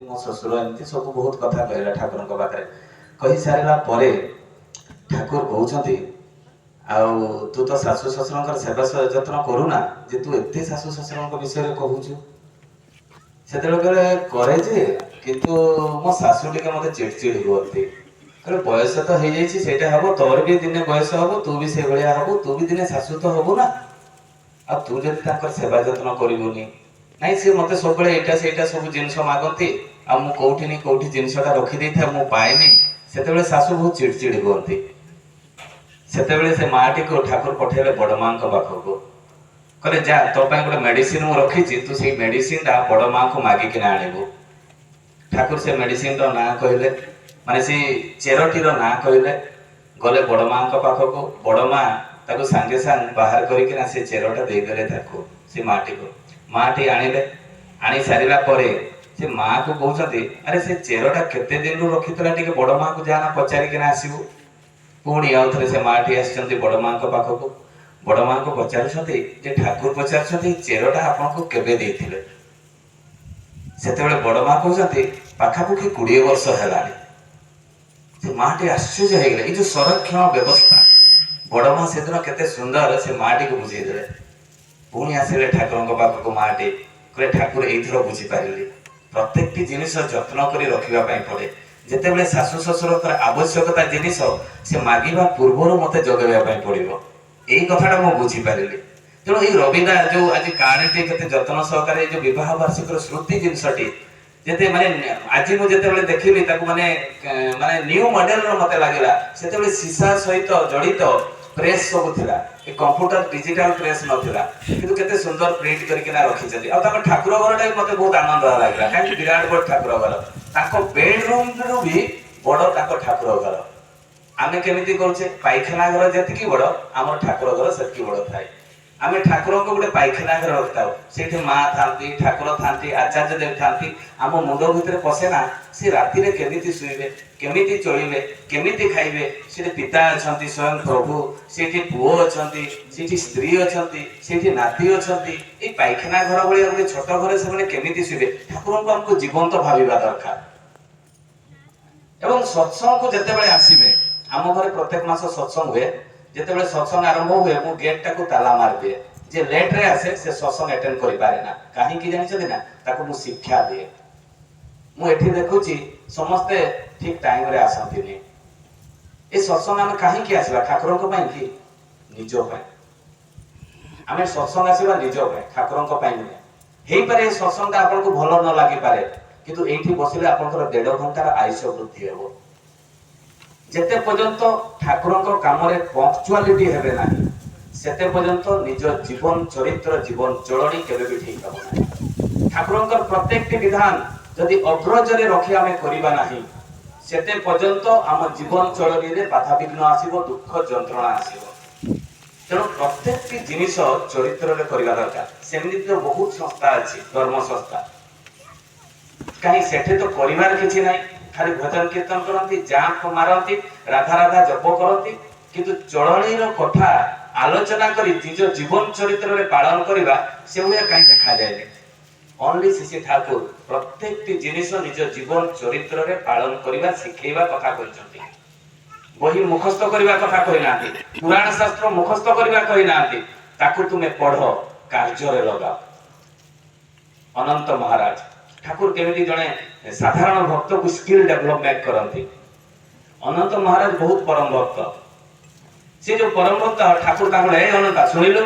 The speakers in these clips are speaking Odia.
ମୋ ଶ୍ୱଶୁର ଏମିତି ସବୁ ବହୁତ କଥା କହିଲା ଠାକୁରଙ୍କ ପାଖରେ। କହିସାରିଲା ପରେ ଠାକୁର କହୁଛନ୍ତି, ଆଉ ତୁ ତ ଶାଶୁ ଶ୍ୱଶୁରଙ୍କର ସେବା ଯତ୍ନ କରୁନା ଯେ ତୁ ଏତେ ଶାଶୁ ଶ୍ୱଶୁରଙ୍କ ବିଷୟରେ କହୁଛୁ। ସେତେବେଳେ କହିଲେ, କରେ ଯେ, କିନ୍ତୁ ମୋ ଶାଶୁ ଟିକେ ମତେ ଚିଡଚିଡ ହୁଅନ୍ତି। କହିଲେ, ବୟସ ତ ହେଇଯାଇଛି, ସେଇଟା ହବ, ତୋର ବି ଦିନେ ବୟସ ହବ, ତୁ ବି ସେଇଭଳିଆ ହବୁ, ତୁ ବି ଦିନେ ଶାଶୁ ତ ହବୁ ନା, ଆଉ ତୁ ଯଦି ତାଙ୍କର ସେବା ଯତ୍ନ କରିବୁନି। ନାଇଁ, ସେ ମତେ ସବୁବେଳେ ଏଇଟା ସେଇଟା ସବୁ ଜିନିଷ ମାଗନ୍ତି, ଆଉ ମୁଁ କୋଉଠି ନି କୋଉଠି ଜିନିଷଟା ରଖିଦେଇଥାଏ, ମୁଁ ପାଏନି। ସେତେବେଳେ ଶାଶୁ ବହୁତ ଚିଡଚିଡ ହୁଅନ୍ତି। ସେତେବେଳେ ସେ ମାଟିକୁ ଠାକୁର ପଠେଇଲେ ବଡ ମାଙ୍କ ପାଖକୁ। କହିଲେ, ଯା, ତୋ ପାଇଁ ଗୋଟେ ମେଡିସିନ ମୁଁ ରଖିଛି, ତୁ ସେଇ ମେଡିସିନଟା ବଡ ମାଙ୍କୁ ମାଗିକିନା ଆଣିବୁ। ଠାକୁର ସେ ମେଡିସିନର ନାଁ କହିଲେ, ମାନେ ସେଇ ଚେରଟିର ନାଁ କହିଲେ। ଗଲେ ବଡ ମାଙ୍କ ପାଖକୁ, ବଡ ମା ତାକୁ ସାଙ୍ଗେ ସାଙ୍ଗେ ବାହାର କରିକିନା ସେ ଚେରଟା ଦେଇଦେଲେ ତାକୁ, ସେ ମାଟିକୁ। ମାଟି ଆଣିଲେ। ଆଣି ସାରିଲା ପରେ ସେ ମାକୁ କହୁଛନ୍ତି, ଆରେ, ସେ ଚେରଟା କେତେ ଦିନରୁ ରଖିଥିଲା, ଟିକେ ବଡ ମାକୁ ଯା ନା ପଚାରିକିନା ଆସିବୁ। ପୁଣି ଆଉ ଥରେ ସେ ମାଟି ଆସିଛନ୍ତି ବଡ ମାଙ୍କ ପାଖକୁ। ବଡ ମାଙ୍କୁ ପଚାରୁଛନ୍ତି ଯେ ଠାକୁର ପଚାରୁଛନ୍ତି, ଚେରଟା ଆପଣଙ୍କୁ କେବେ ଦେଇଥିଲେ? ସେତେବେଳେ ବଡ ମା କହୁଛନ୍ତି, ପାଖାପାଖି 20 ବର୍ଷ ହେଲାଣି। ସେ ମାଟି ଆଶ୍ଚର୍ଯ୍ୟ ହେଇଗଲେ। ଏଇ ଯୋଉ ସଂରକ୍ଷଣ ବ୍ୟବସ୍ଥା, ବଡ ମା ସେଦିନ କେତେ ସୁନ୍ଦର ସେ ମାଟିକୁ ବୁଝେଇଦେଲେ। ପୁଣି ଆସିଲେ ଠାକୁରଙ୍କ ପାଖକୁ ମାଟି। କହିଲେ, ଠାକୁର, ଏଇଥର ବୁଝିପାରିଲି, ପ୍ରତ୍ୟେକଟି ଜିନିଷ ଯତ୍ନ କରି ରଖିବା ପାଇଁ ପଡେ। ଯେତେବେଳେ ଶାଶୁ ଶ୍ୱଶୁରଙ୍କର ଆବଶ୍ୟକତା ଜିନିଷ, ସେ ମାଗିବା ପୂର୍ବରୁ ମତେ ଯୋଗାଇବା ପାଇଁ ପଡିବ। ଏଇ କଥାଟା ମୁଁ ବୁଝିପାରିଲି। ତେଣୁ ଏଇ ରବିଦା ଯୋଉ ଆଜି କାର୍ଡଟି କେତେ ଯତ୍ନ ସହକାରେ, ଏଇ ଯୋଉ ବିବାହ ବାର୍ଷିକର ସ୍ମୃତି ଜିନିଷଟି ଯେତେ ମାନେ ଆଜି ମୁଁ ଯେତେବେଳେ ଦେଖିଲି ତାକୁ, ମାନେ ମାନେ ନ୍ୟୁ ମଡେଲର ମତେ ଲାଗିଲା। ସେତେବେଳେ ସିସା ସହିତ ଜଡିତ ପ୍ରେସ୍ ସବୁ ଥିଲା, ଏ କମ୍ପ୍ୟୁଟର ଡିଜିଟାଲ ପ୍ରେସ୍ ନଥିଲା। କିନ୍ତୁ କେତେ ସୁନ୍ଦର ପ୍ରିଣ୍ଟ କରିକିନା ରଖିଛନ୍ତି। ଆଉ ତାଙ୍କ ଠାକୁର ଘରଟା ବି ମତେ ବହୁତ ଆନନ୍ଦ ଲାଗିଲା, କାହିଁକି ବିରାଟ ବଡ ଠାକୁର ଘର। ତାଙ୍କ ବେଡ ରୁମରୁ ବି ବଡ ତାଙ୍କ ଠାକୁର ଘର। ଆମେ କେମିତି କରୁଛେ? ପାଇଖାନା ଘର ଯେତିକି ବଡ, ଆମର ଠାକୁର ଘର ସେତିକି ବଡ ଥାଏ। ଆମେ ଠାକୁରଙ୍କୁ ଗୋଟେ ପାଇଖାନା ଘରେ ରଖିଥାଉ। ସେଇଠି ମା ଥାନ୍ତି, ଠାକୁର ଥାନ୍ତି, ଆଚାର୍ଯ୍ୟ ଦେବ ଥାନ୍ତି। ଆମ ମୁଣ୍ଡ ଭିତରେ ପଶେ ନା, ସେ ରାତିରେ କେମିତି ଶୋଇବେ, କେମିତି ଚଳିବେ, କେମିତି ଖାଇବେ? ସେଠି ପିତା ଅଛନ୍ତି ସ୍ୱୟଂ ପ୍ରଭୁ, ସେଇଠି ପୁଅ ଅଛନ୍ତି, ସେଇଠି ସ୍ତ୍ରୀ ଅଛନ୍ତି, ସେଇଠି ନାତି ଅଛନ୍ତି। ଏଇ ପାଇଖାନା ଘର ଭଳିଆ ଗୋଟେ ଛୋଟ ଘରେ ସେମାନେ କେମିତି ଶୋଇବେ? ଠାକୁରଙ୍କୁ ଆମକୁ ଜୀବନ୍ତ ଭାବିବା ଦରକାର। ଏବଂ ସତ୍ସଙ୍ଗକୁ ଯେତେବେଳେ ଆସିବେ, ଆମ ଘରେ ପ୍ରତ୍ୟେକ ମାସ ସତ୍ସଙ୍ଗ ହୁଏ। ଯେତେବେଳେ ସତ୍ସଙ୍ଗ ଆରମ୍ଭ ହୁଏ, ମୁଁ ଗେଟ୍ ଟାକୁ ତାଲା ମାରିଦିଏ। ଯେ ଲେଟରେ ଆସେ, ସେ ସତ୍ସଙ୍ଗ ଆଟେଣ୍ଡ କରିପାରେ ନା। କାହିଁକି ଜାଣିଛନ୍ତି ନା? ତାକୁ ମୁଁ ଶିକ୍ଷା ଦିଏ। ମୁଁ ଏଠି ଦେଖୁଛି, ସମସ୍ତେ ଠିକ ଟାଇମରେ ଆସନ୍ତିନି। ଏ ସତ୍ସଙ୍ଗ ଆମେ କାହିଁକି ଆସିବା? ଠାକୁରଙ୍କ ପାଇଁ କି ନିଜ ପାଇଁ? ଆମେ ସତ୍ସଙ୍ଗ ଆସିବା ନିଜ ପାଇଁ, ଠାକୁରଙ୍କ ପାଇଁ ନୁହେଁ। ହେଇପାରେ ଏ ସତ୍ସଙ୍ଗଟା ଆପଣଙ୍କୁ ଭଲ ନ ଲାଗିପାରେ, କିନ୍ତୁ ଏଇଠି ବସିଲେ ଆପଣଙ୍କର 1.5 ଘଣ୍ଟାର ଆୟୁଷ ବୃଦ୍ଧି ହେବ। ଯେତେ ପର୍ଯ୍ୟନ୍ତ ଠାକୁରଙ୍କ କାମରେ ପଙ୍କ୍ଚୁଆଲିଟି ହେବେ ନାହିଁ, ସେତେ ପର୍ଯ୍ୟନ୍ତ ନିଜ ଜୀବନ ଚରିତ୍ର, ଜୀବନ ଚଳଣି କେବେ ବି ଠିକ ହେବ ନାହିଁ। ଠାକୁରଙ୍କର ପ୍ରତ୍ୟେକଟି ବିଧାନ ଯଦି ଅଗ୍ରଜରେ ରଖି ଆମେ କରିବା ନାହିଁ, ସେତେ ପର୍ଯ୍ୟନ୍ତ ଆମ ଜୀବନ ଚଳଣିରେ ବାଧାବିଘ୍ନ ଆସିବ, ଦୁଃଖ ଯନ୍ତ୍ରଣା ଆସିବ। ତେଣୁ ପ୍ରତ୍ୟେକଟି ଜିନିଷ ଚରିତ୍ରରେ କରିବା ଦରକାର। ସେମିତି ତ ବହୁତ ସଂସ୍ଥା ଅଛି, ଧର୍ମ ସଂସ୍ଥା। କାହିଁ ସେଠି ତ କରିବାର କିଛି ନାହିଁ, ଖାଲି ଭଜନ କୀର୍ତ୍ତନ କରନ୍ତି, ଜାପ ମାରନ୍ତି, ରାଧା ରାଧା ଜପ କରନ୍ତି। କିନ୍ତୁ ଚଳଣିର କଥା ଆଲୋଚନା କରି ନିଜ ଜୀବନ ଚରିତ୍ରରେ ପାଳନ କରିବା, ସେଭଳିଆ କାହିଁ ଦେଖାଯାଏନି। ଅନଲି ଶ୍ରୀ ଠାକୁର ପ୍ରତ୍ୟେକଟି ଜିନିଷ ନିଜ ଜୀବନ ଚରିତ୍ରରେ ପାଳନ କରିବା ଶିଖେଇବା କଥା କହିଛନ୍ତି। ବହି ମୁଖସ୍ଥ କରିବା କଥା କହିନାହାନ୍ତି, ପୁରାଣ ଶାସ୍ତ୍ର ମୁଖସ୍ଥ କରିବା କହିନାହାନ୍ତି। ତାକୁ ତୁମେ ପଢ, କାର୍ଯ୍ୟରେ ଲଗାଅ। ଅନନ୍ତ ମହାରାଜ, ଠାକୁର କେମିତି ଜଣେ ସାଧାରଣ ଭକ୍ତକୁ ସ୍କିଲ୍ ଡେଭଲପମେଣ୍ଟ କରନ୍ତି। ଅନନ୍ତ ମହାରାଜ ବହୁତ ପରମ ଭକ୍ତ। ସେ ଯୋଉ ପରମ ଭକ୍ତ, ଠାକୁର ତାଙ୍କୁ, ଏ ଅନନ୍ତା, ଶୁଣିଲୁ?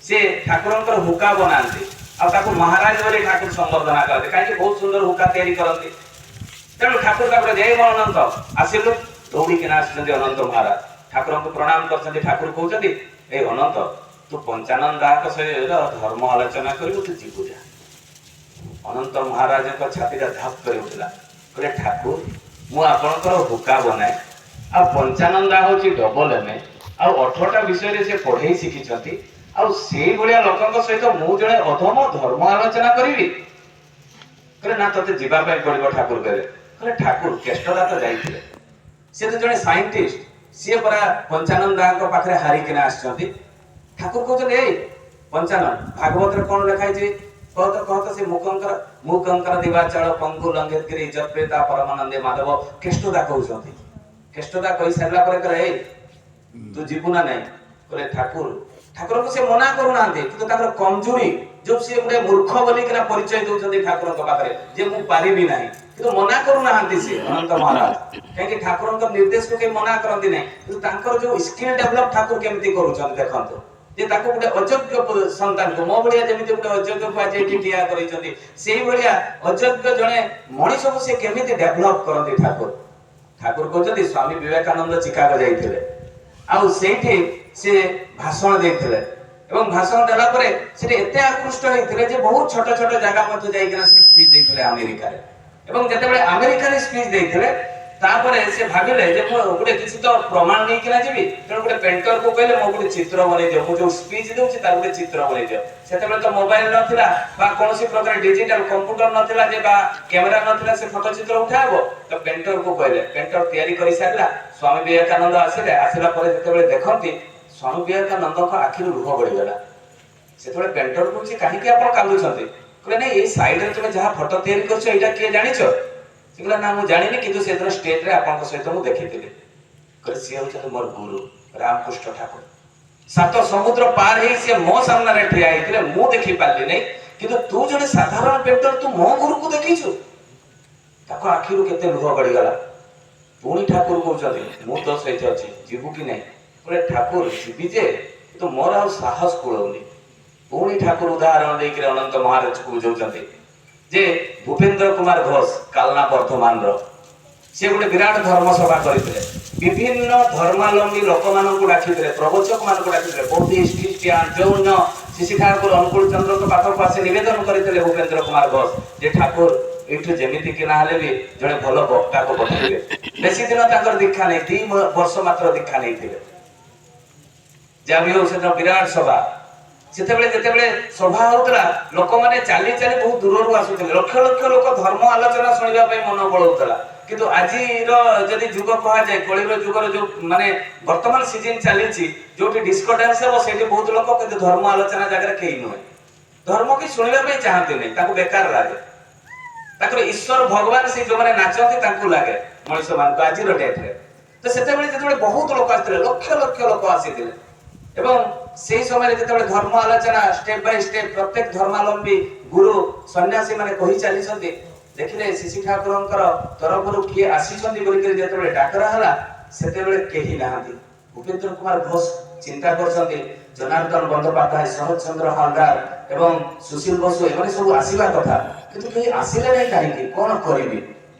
ସେ ଠାକୁରଙ୍କର ହୁକା ବନାନ୍ତି ଆଉ ତାକୁ ମହାରାଜ ବୋଲି ଠାକୁର ସମ୍ବର୍ଦ୍ଧନା କରନ୍ତି। କାହିଁକି? ବହୁତ ସୁନ୍ଦର ହୁକା ତିଆରି କରନ୍ତି। ତେଣୁ ଠାକୁର ତାପରେ, ଜୟ ଅନନ୍ତ, ଆସିଲୁ। ଦୌଡ଼ିକିନା ଆସିଛନ୍ତି ଅନନ୍ତ ମହାରାଜ, ଠାକୁରଙ୍କୁ ପ୍ରଣାମ କରିଛନ୍ତି। ଠାକୁର କହୁଛନ୍ତି, ଏ ଅନନ୍ତ, ତୁ ପଞ୍ଚାନନ ଦାଙ୍କ ସହିତ ଧର୍ମ ଆଲୋଚନା କରିବୁ, ତୁ ଯିବୁ ଯା। ଅନନ୍ତ ମହାରାଜଙ୍କ ଛାତିଟା ଧାପ କରି ଉଠିଲା। କହିଲେ, ଠାକୁର, ମୁଁ ଆପଣଙ୍କର ହୁକା ବନାଏ, ଆଉ ପଞ୍ଚାନନ ଦା ହଉଛି ଡବଲ ଏମ ଏ, ଆଉ 18ଟା ବିଷୟରେ ସେ ପଢେଇ ଶିଖିଛନ୍ତି, ଆଉ ସେଇଭଳିଆ ଲୋକଙ୍କ ସହିତ ମୁଁ ଜଣେ ଅଧମ ଧର୍ମ ଆଲୋଚନା କରିବି? କହିଲେ, ନା, ତତେ ଯିବା ପାଇଁ ପଡିବ। ଠାକୁର କହିଲେ। କହିଲେ, ଠାକୁର, କେଷ୍ଟଦା ତ ଯାଇଥିଲେ, ସେ ତ ଜଣେ ସାଇଣ୍ଟିଷ୍ଟ, ସିଏ ପରା ପଞ୍ଚାନନ ଦାଙ୍କ ପାଖରେ ହାରିକିନା ଆସିଛନ୍ତି। ଠାକୁର କହୁଛନ୍ତି, ଏଇ ପଞ୍ଚାନନ, ଭାଗବତରେ କଣ ଲେଖା ହେଇଛି? କହତ କହତ ସେ ମୁକଙ୍କର ମୁକଙ୍କର ଦିବାଚଳ ପଙ୍ଗୁ ଲଙ୍ଘିତ ଗିରି ଯତ୍ପ୍ରେତା ପରମାନନ୍ଦେ ମାଧବ। କେଷ୍ଟଦା କହୁଛନ୍ତି। କେଷ୍ଟଦା କହି ସାରିଲା ପରେ କହିଲେ, ଏଇ, ତୁ ଯିବୁ ନା ନାଇଁ? କହିଲେ, ଠାକୁର, ଠାକୁରଙ୍କୁ ସେ ମନା କରୁନାହାନ୍ତି, କିନ୍ତୁ ତାଙ୍କର କମଜୋରି ଯୋଉ ସିଏ ଗୋଟେ ମୂର୍ଖ ବୋଲିକିନା ପରିଚୟ ଦଉଛନ୍ତି ଠାକୁରଙ୍କ ପାଖରେ ଯେ ମୁଁ ପାରିବି ନାହିଁ। କିନ୍ତୁ ମନା କରୁନାହାନ୍ତି ସିଏ ଅନନ୍ତ ମହାରାଜ, କାହିଁକି ଠାକୁରଙ୍କ ନିର୍ଦ୍ଦେଶକୁ କେହି ମନା କରନ୍ତି ନାହିଁ। କିନ୍ତୁ ତାଙ୍କର ଯୋଉ ସ୍କିଲ୍ ଡେଭଲପ ଠାକୁର କେମିତି କରୁଛନ୍ତି ଦେଖନ୍ତୁ, ଯେ ତାକୁ ଗୋଟେ ଅଯୋଗ୍ୟ ସନ୍ତାନକୁ, ମୋ ଭଳିଆ ଯେମିତି ଗୋଟେ ଅଯୋଗ୍ୟକୁ ଆଜି ଏଠି ଠିଆ କରିଛନ୍ତି, ସେଇଭଳିଆ ଅଯୋଗ୍ୟ ଜଣେ ମଣିଷକୁ ସେ କେମିତି ଡେଭଲପ କରନ୍ତି ଠାକୁର। ଠାକୁର କହୁଛନ୍ତି, ସ୍ୱାମୀ ବିବେକାନନ୍ଦ ଚିକାଗୋ ଯାଇଥିଲେ ଆଉ ସେଇଠି ସେ ଭାଷଣ ଦେଇଥିଲେ ଏବଂ ଭାଷଣ ଦେଲା ପରେ ସେଠି ଏତେ ଆକୃଷ୍ଟ ହେଇଥିଲେ ଯେ ବହୁତ ଛୋଟ ଛୋଟ ଜାଗା ମଧ୍ୟ ଯାଇକିନା ସେ ସ୍ପିଚ୍ ଦେଇଥିଲେ ଆମେରିକାରେ। ଏବଂ ଯେତେବେଳେ ଆମେରିକାରେ ସ୍ପିଚ୍ ଦେଇଥିଲେ, ତାପରେ ସେ ଭାବିଲେ ଯେ ମୁଁ ଗୋଟେ କିଛି ତ ପ୍ରମାଣ ନେଇକିନା ଯିବି। ତେଣୁ ଗୋଟେ ପେଣ୍ଟରକୁ କହିଲେ, ମୋ ଗୋଟେ ଚିତ୍ର ବନେଇ ଦିଅ, ମୁଁ ଯୋଉ ସ୍ପିଚ୍ ଦଉଛି ତାର ଗୋଟେ ଚିତ୍ର ବନେଇ ଦିଅ। ସେତେବେଳେ ତ ମୋବାଇଲ ନଥିଲା ବା କୌଣସି ପ୍ରକାର ଡିଜିଟାଲ କମ୍ପ୍ୟୁଟର ନଥିଲା ଯେ ବା କ୍ୟାମେରା ନଥିଲା ସେ ଫଟୋ ଚିତ୍ର ଉଠା ହବ। ତ ପେଣ୍ଟରକୁ କହିଲେ, ପେଣ୍ଟର ତିଆରି କରି ସାରିଲା। ସ୍ୱାମୀ ବିବେକାନନ୍ଦ ଆସିଲେ। ଆସିଲା ପରେ ଯେତେବେଳେ ଦେଖନ୍ତି, ସ୍ୱାମୀ ବିବେକାନନ୍ଦଙ୍କ ଆଖିରୁ ଲୁହ ଗଡ଼ିଗଲା। ସେତେବେଳେ ପେଣ୍ଟର କହୁଛି, କାହିଁକି ଆପଣ କାନ୍ଦୁଛନ୍ତି? କହିଲେ, ନାଇଁ, ଏଇ ସାଇଡରେ ତୁମେ ଯାହା ଫଟୋ ତିଆରି କରିଛ, ଏଇଟା କିଏ ଜାଣିଛ? ସେ କହିଲା, ନା, ମୁଁ ଜାଣିନି, କିନ୍ତୁ ସେଦିନ ଷ୍ଟେଜରେ ଆପଣଙ୍କ ସହିତ ମୁଁ ଦେଖିଥିଲି। କହିଲେ, ସିଏ ହଉଛନ୍ତି ମୋର ଗୁରୁ ରାମକୃଷ୍ଣ ଠାକୁର। ସାତ ସମୁଦ୍ର ପାର ହେଇ ସିଏ ମୋ ସାମ୍ନାରେ ଠିଆ ହେଇଥିଲେ, ମୁଁ ଦେଖି ପାରିଲି ନାହିଁ, କିନ୍ତୁ ତୁ ଜଣେ ସାଧାରଣ ପେଣ୍ଟର, ତୁ ମୋ ଗୁରୁକୁ ଦେଖିଛୁ? ତାକୁ ଆଖିରୁ କେତେ ଲୁହ ଗଡ଼ିଗଲା। ପୁଣି ଠାକୁର କହୁଛନ୍ତି, ମୁଁ ତୋ ସହିତ ଅଛି, ଯିବୁ କି ନାହିଁ? କହିଲେ, ଠାକୁର, ଯିବି ଯେ, କିନ୍ତୁ ମୋର ଆଉ ସାହସ କୁଳଉନି। ପୁଣି ଠାକୁର ଉଦାହରଣ ଦେଇକିରି ଅନନ୍ତ ମହାରାଜକୁ ବୁଝାଉଛନ୍ତି ଯେ ଭୂପେନ୍ଦ୍ର କୁମାର ଘୋଷ, କାଲନା ବର୍ଦ୍ଧମାନର, ସେ ଗୋଟେ ବିରାଟ ଧର୍ମ ସଭା କରିଥିଲେ। ବିଭିନ୍ନ ଧର୍ମାବଲମ୍ବୀ ଲୋକମାନଙ୍କୁ ଡାକିଥିଲେ, ପ୍ରବଚକ ମାନଙ୍କୁ ଡାକିଥିଲେ, ବୌଦ୍ଧିଷ୍ଟ, ଖ୍ରୀଷ୍ଟିଆନ, ଜୈନ। ଶ୍ରୀ ଠାକୁର ଅନୁକୂଳ ଚନ୍ଦ୍ରଙ୍କ ପାଖକୁ ଆସି ନିବେଦନ କରିଥିଲେ ଭୂପେନ୍ଦ୍ର କୁମାର ଘୋଷ ଯେ ଠାକୁର, ଏଇଠୁ ଯେମିତି କି ନା ହେଲେ ବି ଜଣେ ଭଲ ବକ୍ତାକୁ ପଠେଇବେ। ବେଶୀ ଦିନ ତାଙ୍କର ଦୀକ୍ଷା ନେଇ 2 ବର୍ଷ ମାତ୍ର ଦୀକ୍ଷା ନେଇଥିଲେ। ଯାହା ବି ହଉ, ସେଦିନ ବିରାଟ ସଭା। ସେତେବେଳେ ଯେତେବେଳେ ସଭା ହଉଥିଲା, ଲୋକମାନେ ଚାଲି ଚାଲି ବହୁତ ଦୂରରୁ ଆସୁଥିଲେ। ଲକ୍ଷ ଲକ୍ଷ ଲୋକ ଧର୍ମ ଆଲୋଚନା ଶୁଣିବା ପାଇଁ ମନ ବଳଉଥିଲା। କିନ୍ତୁ ଆଜିର ଯଦି ଯୁଗ କୁହାଯାଏ, କଳିର ଯୁଗର ଯୋଉ ମାନେ ବର୍ତ୍ତମାନ ସିଜନ ଚାଲିଛି, ଯୋଉଠି ଡିସ୍କୋ ଡ୍ୟାନ୍ସ ହେବ ସେଇଠି ବହୁତ ଲୋକ, କିନ୍ତୁ ଧର୍ମ ଆଲୋଚନା ଜାଗାରେ କେହି ନୁହେଁ। ଧର୍ମ କି ଶୁଣିବା ପାଇଁ ଚାହାନ୍ତି ନାହିଁ, ତାକୁ ବେକାର ଲାଗେ। ତାଙ୍କର ଈଶ୍ୱର ଭଗବାନ ସେ ଯୋଉମାନେ ନାଚନ୍ତି ତାଙ୍କୁ ଲାଗେ ମଣିଷ ମାନଙ୍କୁ ଆଜିର ଡେଟ୍ରେ। ତ ସେତେବେଳେ ଯେତେବେଳେ ବହୁତ ଲୋକ ଆସିଥିଲେ, ଲକ୍ଷ ଲକ୍ଷ ଲୋକ ଆସିଥିଲେ ଏବଂ ସେଇ ସମୟରେ ଯେତେବେଳେ ଧର୍ମ ଆଲୋଚନା ଷ୍ଟେପ ବାଇ ଷ୍ଟେପ ପ୍ରତ୍ୟେକ ଧର୍ମାବଲମ୍ବୀ ଗୁରୁ ସନ୍ନ୍ୟାସୀ ମାନେ କହି ଚାଲିଛନ୍ତି, ଦେଖିଲେ ଶ୍ରୀ ଠାକୁରଙ୍କର ତରଫରୁ କିଏ ଆସିଛନ୍ତି ବୋଲିକରି ଯେତେବେଳେ ଡାକରା ହେଲା, ସେତେବେଳେ କେହି ନାହାନ୍ତି। ଭୂପେନ୍ଦ୍ର କୁମାର ଘୋଷ ଚିନ୍ତା କରୁଛନ୍ତି, ଜନାର୍ଦ୍ଦନ ବନ୍ଦୋପାଧ୍ୟାୟ, ଶରତ ଚନ୍ଦ୍ର ହାଲଦାର ଏବଂ ସୁଶୀଲ ବସୁ ଏମାନେ ସବୁ ଆସିବା କଥା, କିନ୍ତୁ କେହି ଆସିଲେ ନାହିଁ କାହିଁକି? କଣ କରିବି?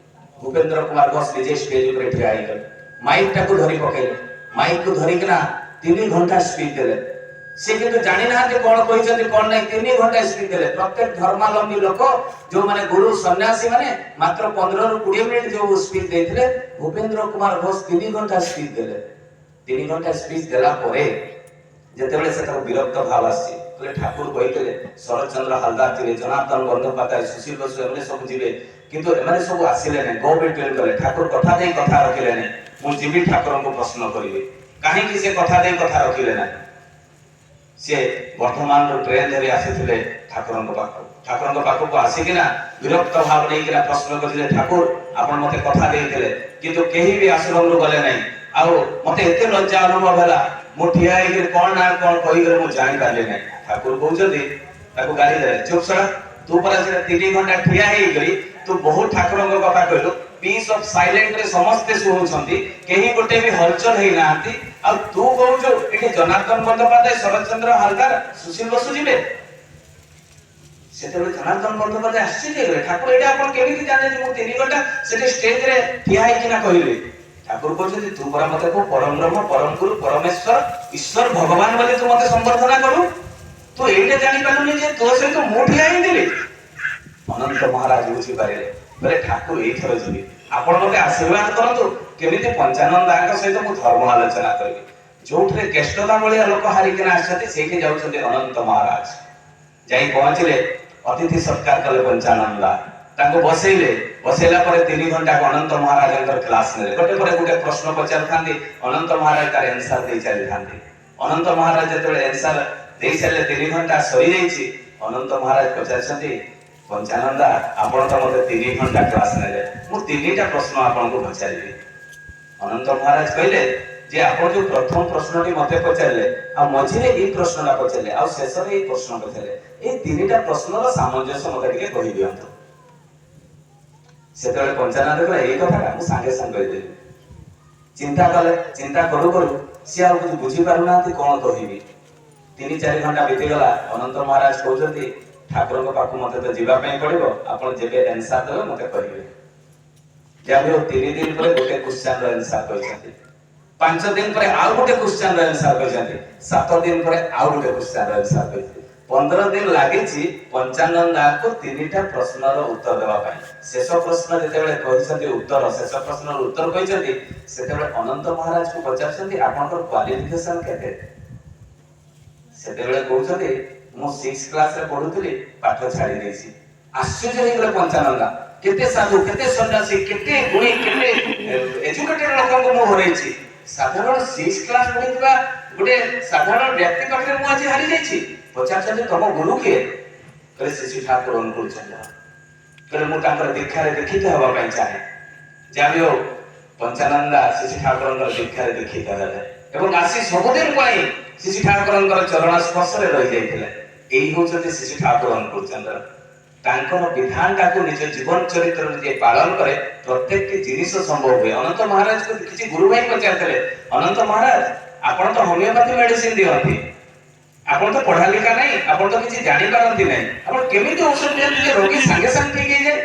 ଭୂପେନ୍ଦ୍ର କୁମାର ଘୋଷ ନିଜେ ଷ୍ଟେଜ ଉପରେ ଠିଆ ହେଇଗଲେ। ମାଇକ୍ ଟାକୁ ଧରି ପକେଇଲେ। ମାଇକ୍ କୁ ଧରିକିନା 3 ଘଣ୍ଟା ସ୍ପିଚ୍ ଦେଲେ। ସେ କିନ୍ତୁ ଜାଣିନାହାନ୍ତି କଣ କହିଛନ୍ତି କଣ ନାହିଁ। 3 ଘଣ୍ଟା ସ୍ପିଚ୍ ଦେଲେ। ପ୍ରତ୍ୟେକ ଧର୍ମାବଲମ୍ବୀ ଲୋକ ଯୋଉମାନେ ଗୁରୁ ସନ୍ନ୍ୟାସୀ ମାନେ ମାତ୍ର 15ରୁ 20 ମିନିଟ୍ ଯୋଉ ସ୍ପିଚ୍ ଦେଇଥିଲେ, ଭୂପେନ୍ଦ୍ର କୁମାର ଘୋଷ 3 ଘଣ୍ଟା ସ୍ପିଚ୍ ଦେଲେ। 3 ଘଣ୍ଟା ସ୍ପିଚ୍ ଦେଲା ପରେ ଯେତେବେଳେ ସେ ତାକୁ ବିରକ୍ତ ଭାବ ଆସିଛି, କହିଲେ, ଠାକୁର କହିଥିଲେ ଶରତ ଚନ୍ଦ୍ର ହାଲଦାର ଯିବେ, ଜନାର୍ଦ୍ଦନ ବନ୍ଦୋପାଧ୍ୟାୟ, ସୁଶୀଲ ବସୁ ଏମାନେ ସବୁ ଯିବେ, କିନ୍ତୁ ଏମାନେ ସବୁ ଆସିଲେ ନାହିଁ। ଗୋ ବିଟୱିନ୍ କଲେ। ଠାକୁର କଥା ଦେଇ କଥା ରଖିଲେ ନାହିଁ। ମୁଁ ଯିବି, ଠାକୁରଙ୍କୁ ପ୍ରଶ୍ନ କରିବି, କାହିଁକି ସେ କଥା ଦେଇ କଥା ରଖିଲେ ନାହିଁ? ସେ ବର୍ଦ୍ଧମାନରୁ ଟ୍ରେନ ଧରି ଆସିଥିଲେ ଠାକୁରଙ୍କ ପାଖକୁ। ଠାକୁରଙ୍କ ପାଖକୁ ଆସିକିନା ବିରକ୍ତ ଭାବ ନେଇକିନା ପ୍ରଶ୍ନ କରିଥିଲେ, ଠାକୁର, ଆପଣ ମତେ କଥା ଦେଇଥିଲେ, କିନ୍ତୁ କେହି ବି ଆଶ୍ରମରୁ ଗଲେ ନାହିଁ ଆଉ ମତେ ଏତେ ଲଜ୍ଜା ଅନୁଭବ ହେଲା, ମୁଁ ଠିଆ ହେଇକିରି କଣ ନା କଣ କହିଗଲେ ମୁଁ ଜାଣିପାରିଲି ନାହିଁ। ଠାକୁର କହୁଛନ୍ତି, ତାକୁ ଗାଳି ଦେଲେ, ଚୁପ ଶଳା, ତୁ ପରା ସେଟା 3 ଘଣ୍ଟା ଠିଆ ହେଇକରି ତୁ ବହୁତ ଠାକୁରଙ୍କ କଥା କହିଲୁ। ପିସ୍ ଅଫ ସାଇଲେଣ୍ଟ ରେ ସମସ୍ତେ ଶୁଣୁଛନ୍ତି, କେହି ଗୋଟେ ବି ହଲଚଲ ହେଇନାହାନ୍ତି, ଆଉ ତୁ କହୁଛୁ ଏଠି ଜନାର୍ଦ୍ଦନ ବନ୍ଦୋପାଧ୍ୟାୟ, ଶରତ ଚନ୍ଦ୍ର ହାଲଦାର, ସୁଶୀଲ ବସୁ ଯିବେ। ସେତେବେଳେ ଜନାର୍ଦ୍ଦନ ବନ୍ଦୋପାଧ୍ୟାୟ ଆଶ୍ଚର୍ଯ୍ୟ ହେଇଗଲେ, ଠାକୁର, ଏଇଟା ଆପଣ କେମିତି ଜାଣିଲେ ଯେ ମୁଁ 3 ଘଣ୍ଟା ସେଠି ଷ୍ଟେଜରେ ଠିଆ ହେଇକିନା କହିଲି? ଠାକୁର କହୁଛନ୍ତି, ତୁ ପରା ମତେ କହୁ ପରମ ବ୍ରହ୍ମ, ପରମ ଗୁରୁ, ପରମେଶ୍ୱର, ଈଶ୍ୱର, ଭଗବାନ ବୋଲି ତୁ ମତେ ସମ୍ବର୍ଦ୍ଧନା କରୁ, ତୁ ଏଇଟା ଜାଣିପାରିଲୁନି ଯେ ତୋ ସହିତ ମୁଁ ଠିଆ ହେଇଥିଲି? ଅନନ୍ତ ମହାରାଜ ବୁଝିପାରିଲେ। ବୋଲେ, ଠାକୁର, ଏଇଥର ଯିବି, ଆପଣ ମତେ ଆଶୀର୍ବାଦ କରନ୍ତୁ, କେମିତି ପଞ୍ଚାନନ ଦାଙ୍କ ସହିତ ମୁଁ ଧର୍ମ ଆଲୋଚନା କରିବି। ଯୋଉଥିରେ କେଷ୍ଟଦା ଭଳିଆ ଲୋକ ହାରିକିନା ଆସିଛନ୍ତି, ସେଇଠି ଯାଉଛନ୍ତି ଅନନ୍ତ ମହାରାଜ। ଯାଇ ପହଞ୍ଚିଲେ, ଅତିଥି ସତ୍କାର କଲେ ପଞ୍ଚାନନ୍ଦା, ତାଙ୍କୁ ବସେଇଲେ। ବସେଇଲା ପରେ 3 ଘଣ୍ଟା ଅନନ୍ତ ମହାରାଜଙ୍କର କ୍ଲାସ ନେଲେ। ଗୋଟେ ପରେ ଗୋଟେ ପ୍ରଶ୍ନ ପଚାରୁଥାନ୍ତି, ଅନନ୍ତ ମହାରାଜ ତାର ଆନ୍ସର ଦେଇ ଚାଲିଥାନ୍ତି। ଅନନ୍ତ ମହାରାଜ ଯେତେବେଳେ ଆନ୍ସର ଦେଇ ସାରିଲେ, 3 ଘଣ୍ଟା ସରିଯାଇଛି। ଅନନ୍ତ ମହାରାଜ ପଚାରିଛନ୍ତି, ପଞ୍ଚାନନ୍ଦା, ଆପଣ ତ ମତେ 3 ଘଣ୍ଟା କ୍ଲାସ ନେଲେ, ମୁଁ ତିନିଟା ପ୍ରଶ୍ନ ଆପଣଙ୍କୁ ପଚାରିବି। ଅନନ୍ତ ମହାରାଜ କହିଲେ ଯେ ଆପଣ ଯୋଉ ପ୍ରଥମ ପ୍ରଶ୍ନଟି ମତେ ପଚାରିଲେ, ଆଉ ମଝିରେ ଏଇ ପ୍ରଶ୍ନଟା ପଚାରିଲେ, ଆଉ ଶେଷରେ ଏଇ ପ୍ରଶ୍ନ ପଚାରିଲେ, ଏଇ ତିନିଟା ପ୍ରଶ୍ନର ସାମଞ୍ଜସ୍ୟ ମତେ ଟିକେ କହିଦିଅନ୍ତୁ। ସେତେବେଳେ ପଞ୍ଚାନନ୍ଦ କହିଲେ, ଏଇ କଥାଟା ମୁଁ ସାଙ୍ଗେ ସାଙ୍ଗେ କହିଦେବି। ଚିନ୍ତା କଲେ, ଚିନ୍ତା କରୁ କରୁ ସିଏ ଆଉ କିଛି ବୁଝିପାରୁନାହାନ୍ତି, କଣ କହିବି। 3-4 ଘଣ୍ଟା ବିତିଗଲା। ଅନନ୍ତ ମହାରାଜ କହୁଛନ୍ତି, ଠାକୁରଙ୍କ ପାଖକୁ ମତେ ତ ଯିବା ପାଇଁ ପଡିବ, ଆପଣ ଯେବେ ଆନ୍ସାର ଦେବେ ମତେ କହିବେ। ଯାହା ବି ହଉ, 3 ଦିନ ପରେ ଗୋଟେ କ୍ୱେଶ୍ଚନର ଆନ୍ସାର କହିଛନ୍ତି, 5 ଦିନ ପରେ ଆଉ ଗୋଟେ କ୍ୱେଶ୍ଚନର ଆନ୍ସାର କହିଛନ୍ତି, 7 ଦିନ ପରେ ଆଉ ଗୋଟେ କ୍ୱେଶ୍ଚନର ଆନ୍ସାର କହିଛନ୍ତି। 15 ଦିନ ଲାଗିଛି ପଞ୍ଚାନନ୍ଦାଙ୍କୁ ତିନିଟା ପ୍ରଶ୍ନର ଉତ୍ତର ଦେବା ପାଇଁ। ଶେଷ ପ୍ରଶ୍ନ ଯେତେବେଳେ କହିଛନ୍ତି ଉତ୍ତର, ଶେଷ ପ୍ରଶ୍ନର ଉତ୍ତର କହିଛନ୍ତି, ସେତେବେଳେ ଅନନ୍ତ ମହାରାଜକୁ ପଚାରୁଛନ୍ତି, ଆପଣଙ୍କର କ୍ୱାଲିଫିକେସନ କେତେ? ସେତେବେଳେ କହୁଛନ୍ତି, ମୁଁ ସିକ୍ସ କ୍ଲାସରେ ପଢୁଥିଲି, ପାଠ ଛାଡି ଦେଇଛି। ଆଶ୍ଚର୍ଯ୍ୟ ହେଇଗଲେ ପଞ୍ଚାନନ୍ଦା। କେତେ ସାଧୁ, କେତେ ସନ୍ନ୍ୟାସୀ, କେତେ ଗୁଣୀ, କେତେ ଏଜୁକେଟେଡ ଲୋକଙ୍କୁ ମୁଁ ହରେଇଛି, ସାଧାରଣ ସିକ୍ସ କ୍ଲାସ ପଢିଥିବା ଗୋଟେ ସାଧାରଣ ବ୍ୟକ୍ତି ପାଖରେ ମୁଁ ଆଜି ହାରି ଯାଇଛି। ପଚାରୁଛନ୍ତି, ତମ ଗୁରୁ କିଏ? କହିଲେ, ଶ୍ରୀ ଶ୍ରୀ ଠାକୁର ଅନୁକୂଳ ଚନ୍ଦ୍ର। କହିଲେ, ମୁଁ ତାଙ୍କର ଦୀକ୍ଷାରେ ଦୀକ୍ଷିତ ହେବା ପାଇଁ ଚାହେଁ। ଯାହା ବି ହଉ, ପଞ୍ଚାନନ୍ଦା ଶ୍ରୀ ଶ୍ରୀ ଠାକୁରଙ୍କର ଦୀକ୍ଷାରେ ଦୀକ୍ଷିତ ହେଲେ ଏବଂ ଆସି ସବୁଦିନ ପାଇଁ ଶ୍ରୀ ଶ୍ରୀ ଠାକୁରଙ୍କର ଚରଣ ସ୍ପର୍ଶରେ ରହିଯାଇଥିଲେ। ଏଇ ହଉଛନ୍ତି ଶ୍ରୀ ଶ୍ରୀ ଠାକୁର ଅନୁକୂଳ ଚନ୍ଦ୍ର। ତାଙ୍କର ବିଧାନଟାକୁ ନିଜ ଜୀବନ ଚରିତ୍ରରେ ଯିଏ ପାଳନ କରେ, ପ୍ରତ୍ୟେକଟି ଜିନିଷ ସମ୍ଭବ ହୁଏ। ଅନନ୍ତ ମହାରାଜକୁ କିଛି ଗୁରୁ ଭାଇ ପଚାରିଥିଲେ, ଅନନ୍ତ ମହାରାଜ, ଆପଣ ତ ହୋମିଓପାଥି ମେଡିସିନ ଦିଅନ୍ତି, ଆପଣ ତ ପଢା ଲେଖା ନାହିଁ, ଆପଣ ତ କିଛି ଜାଣିପାରନ୍ତି ନାହିଁ, ଆପଣ କେମିତି ଔଷଧ ଦିଅନ୍ତି ଯେ ରୋଗୀ ସାଙ୍ଗେ ସାଙ୍ଗେ ଠିକ ହେଇଯାଏ?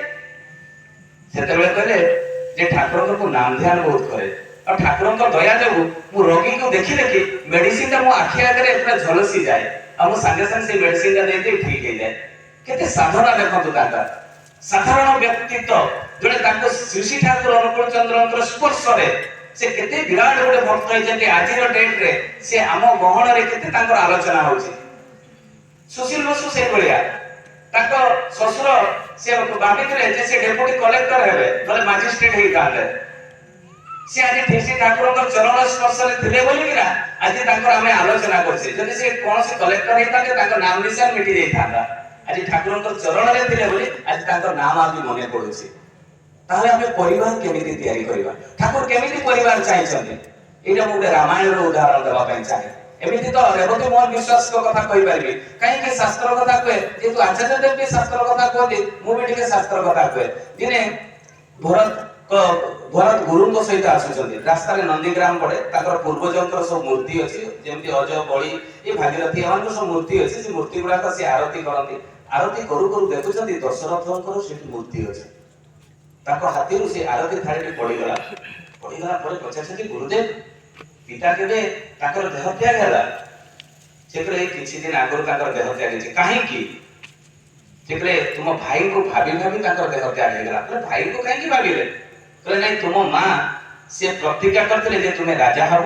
ସେତେବେଳେ କହିଲେ ଯେ ଠାକୁରଙ୍କ ମୁଁ ନାମ ଧ୍ୟାନ ବହୁତ କରେ, ଆଉ ଠାକୁରଙ୍କ ଦୟା ଯୋଗୁ ମୁଁ ରୋଗୀଙ୍କୁ ଦେଖି ଦେଖି ମେଡିସିନ ଟା ମୋ ଆଖି ଆଗରେ ପୁରା ଝଲସି ଯାଏ, ଆଉ ମୁଁ ସାଙ୍ଗେ ସାଙ୍ଗେ ସେଇ ମେଡିସିନ ଟା ଦେଇଦେଇ ଠିକ ହେଇଯାଏ। କେତେ ସାଧନା ଦେଖନ୍ତୁ ତାଙ୍କର। ସାଧାରଣ ବ୍ୟକ୍ତିତ୍ୱ ଜଣେ, ତାଙ୍କ ଶ୍ରୀ ଶ୍ରୀ ଠାକୁର ଅନୁକୂଳ ଚନ୍ଦ୍ରଙ୍କର ସ୍ପର୍ଶରେ ସେ କେତେ ବିରାଟ ଗୋଟେ ଭକ୍ତ ହେଇଛନ୍ତି। ଆଜିର ଡେଟ୍ ରେ ସେ ଆମ ଗହଣରେ କେତେ ତାଙ୍କର ଆଲୋଚନା ହଉଛି। ସୁଶୀଲ ବସୁ ସେଇଭଳିଆ। ତାଙ୍କ ଶ୍ୱଶୁର ସେ ଭାବିଥିଲେ ଯେ ସେ ଡେପୁଟି କଲେକ୍ଟର ହେବେ, ନହେଲେ ମାଜିଷ୍ଟ୍ରେଟ ହେଇଥାନ୍ତେ। ସେ ଆଜି ଶ୍ରୀ ଶ୍ରୀ ଠାକୁରଙ୍କର ଚରଣ ସ୍ପର୍ଶରେ ଥିଲେ ବୋଲିକିନା ଆଜି ତାଙ୍କର ଆମେ ଆଲୋଚନା କରୁଛେ। ଯଦି ସେ କୌଣସି କଲେକ୍ଟର ହେଇଥାନ୍ତେ, ତାଙ୍କ ନାମ ନିଶାନ ମିଟି ଯାଇଥାନ୍ତା। ଆଜି ଠାକୁରଙ୍କର ଚରଣରେ ଥିଲେ ବୋଲି ଆଜି ତାଙ୍କ ନାମ ଆଜି ମନେ ପଡୁଛି। ତାହେଲେ ଆମେ ପରିବାର କେମିତି ତିଆରି କରିବା? ଠାକୁର କେମିତି ପରିବାର ଚାହିଁଛନ୍ତି? ଏଇଟା ମୁଁ ଗୋଟେ ରାମାୟଣର ଉଦାହରଣ ଦେବା ପାଇଁ ଚାହେଁ। ଏମିତି ତ ରେବତୀ ମୋହନ ବିଶ୍ୱାସଙ୍କ କଥା କହିପାରିବି। କାହିଁକି ଶାସ୍ତ୍ର କଥା କୁହେ? ଯେହେତୁ ଆଚାର୍ଯ୍ୟ ଦେବ ବି ଶାସ୍ତ୍ର କଥା କୁହନ୍ତି, ମୁଁ ବି ଟିକେ ଶାସ୍ତ୍ର କଥା କୁହେ। ଦିନେ ଭରତ ଗୁରୁଙ୍କ ସହିତ ଆସୁଛନ୍ତି। ରାସ୍ତାରେ ନନ୍ଦୀଗ୍ରାମ ପଡେ। ତାଙ୍କର ପୂର୍ବଜଙ୍କର ସବୁ ମୂର୍ତ୍ତି ଅଛି, ଯେମିତି ଅଜ, ବଳି, ଏ ଭାଗୀରଥୀ, ଏମାନଙ୍କର ସବୁ ମୂର୍ତ୍ତି ଅଛି। ସେ ମୂର୍ତ୍ତି ଗୁଡାକ ସେ ଆରତି କରନ୍ତି। ଆରତି କରୁ କରୁ ଦେଖୁଛନ୍ତି ଦଶରଥଙ୍କର ସେଠି ମୂର୍ତ୍ତି ଅଛି। ତାଙ୍କ ହାତୀରୁ ସେ ଆରତି ଥାଳିଟି ପଡିଗଲା। ପଡିଗଲା ପରେ ପଚାରୁଛନ୍ତି, ଗୁରୁଦେବ, ପିତା କେବେ ତାଙ୍କର ଦେହ ତ୍ୟାଗ ହେଲା? ସେ କହିଲେ, ଏଇ କିଛି ଦିନ ଆଗରୁ ତାଙ୍କର ଦେହ ତ୍ୟାଗ ହେଇଛି। କାହିଁକି? ସେ କହିଲେ, ତୁମ ଭାଇଙ୍କୁ ଭାବି ଭାବି ତାଙ୍କର ଦେହ ତ୍ୟାଗ ହେଇଗଲା। କହିଲେ, ଭାଇଙ୍କୁ କାହିଁକି ଭାବିଲେ? କହିଲେ, ନାଇଁ, ତୁମ ମା ସେ ପ୍ରତିଜ୍ଞା କରିଥିଲେ ଯେ ତୁମେ ରାଜା ହବ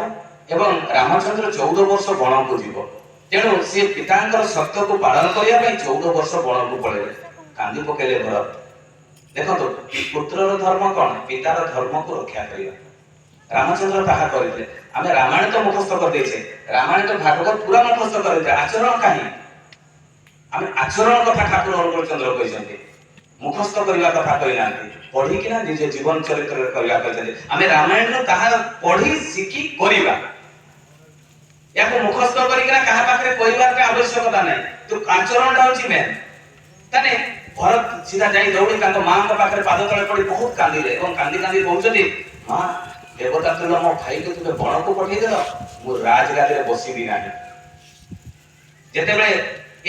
ଏବଂ ରାମଚନ୍ଦ୍ର 14 ବର୍ଷ ବଣକୁ ଯିବ। ତେଣୁ ସେ ପିତାଙ୍କର ସତ୍ୟକୁ ପାଳନ କରିବା ପାଇଁ 14 ବର୍ଷ ବଣକୁ ପଳେଇଲେ। କାନ୍ଦି ପକେଇଲେ ଭରତ। ଦେଖନ୍ତୁ, ପୁତ୍ରର ଧର୍ମ କଣ? ପିତାର ଧର୍ମକୁ ରକ୍ଷା କରିବା। ରାମଚନ୍ଦ୍ର ତାହା କରିଥିଲେ। ଆମେ ରାମାୟଣ ତ ମୁଖସ୍ଥ କରିଦେଇଛେ, ରାମାୟଣ ତ ଭାଗବତ ପୁରା ମୁଖସ୍ଥ କରିଦେଇଛେ, ଆଚରଣ କାହିଁ? ଆମେ ଆଚରଣ କଥା ଠାକୁର ଅନୁକୂଳ ଚନ୍ଦ୍ର କହିଛନ୍ତି, ମୁଖସ୍ଥ କରିବା କଥା କହିନାହାନ୍ତି। ପଢିକିନା ନିଜ ଜୀବନ ଚରିତ୍ରରେ କରିବା କହିଛନ୍ତି। ଆମେ ରାମାୟଣରୁ ତାହା ପଢି ଶିଖି କରିବା। ଏହାକୁ ମୁଖସ୍ଥ କରିକିନା କାହା ପାଖରେ କହିବାରଟା ଆବଶ୍ୟକତା ନାହିଁ। ତ ଆଚରଣଟା ହଉଛି ମେନ୍। ତାହେଲେ ଭରତ ସିଧା ଯାଇ ଦୌଡ଼ି ତାଙ୍କ ମାଙ୍କ ପାଖରେ ପାଦ ତଳେ ପଡି ବହୁତ କାନ୍ଦିଲେ ଏବଂ କାନ୍ଦି କାନ୍ଦି କହୁଛନ୍ତି, ମା, ଦେବତା ତୁଲ୍ୟ ମୋ ଭାଇକୁ ତୁମେ ବଣକୁ ପଠେଇଦେଲ, ମୁଁ ରାଜଗାଦିରେ ବସିବି ନାହିଁ। ଯେତେବେଳେ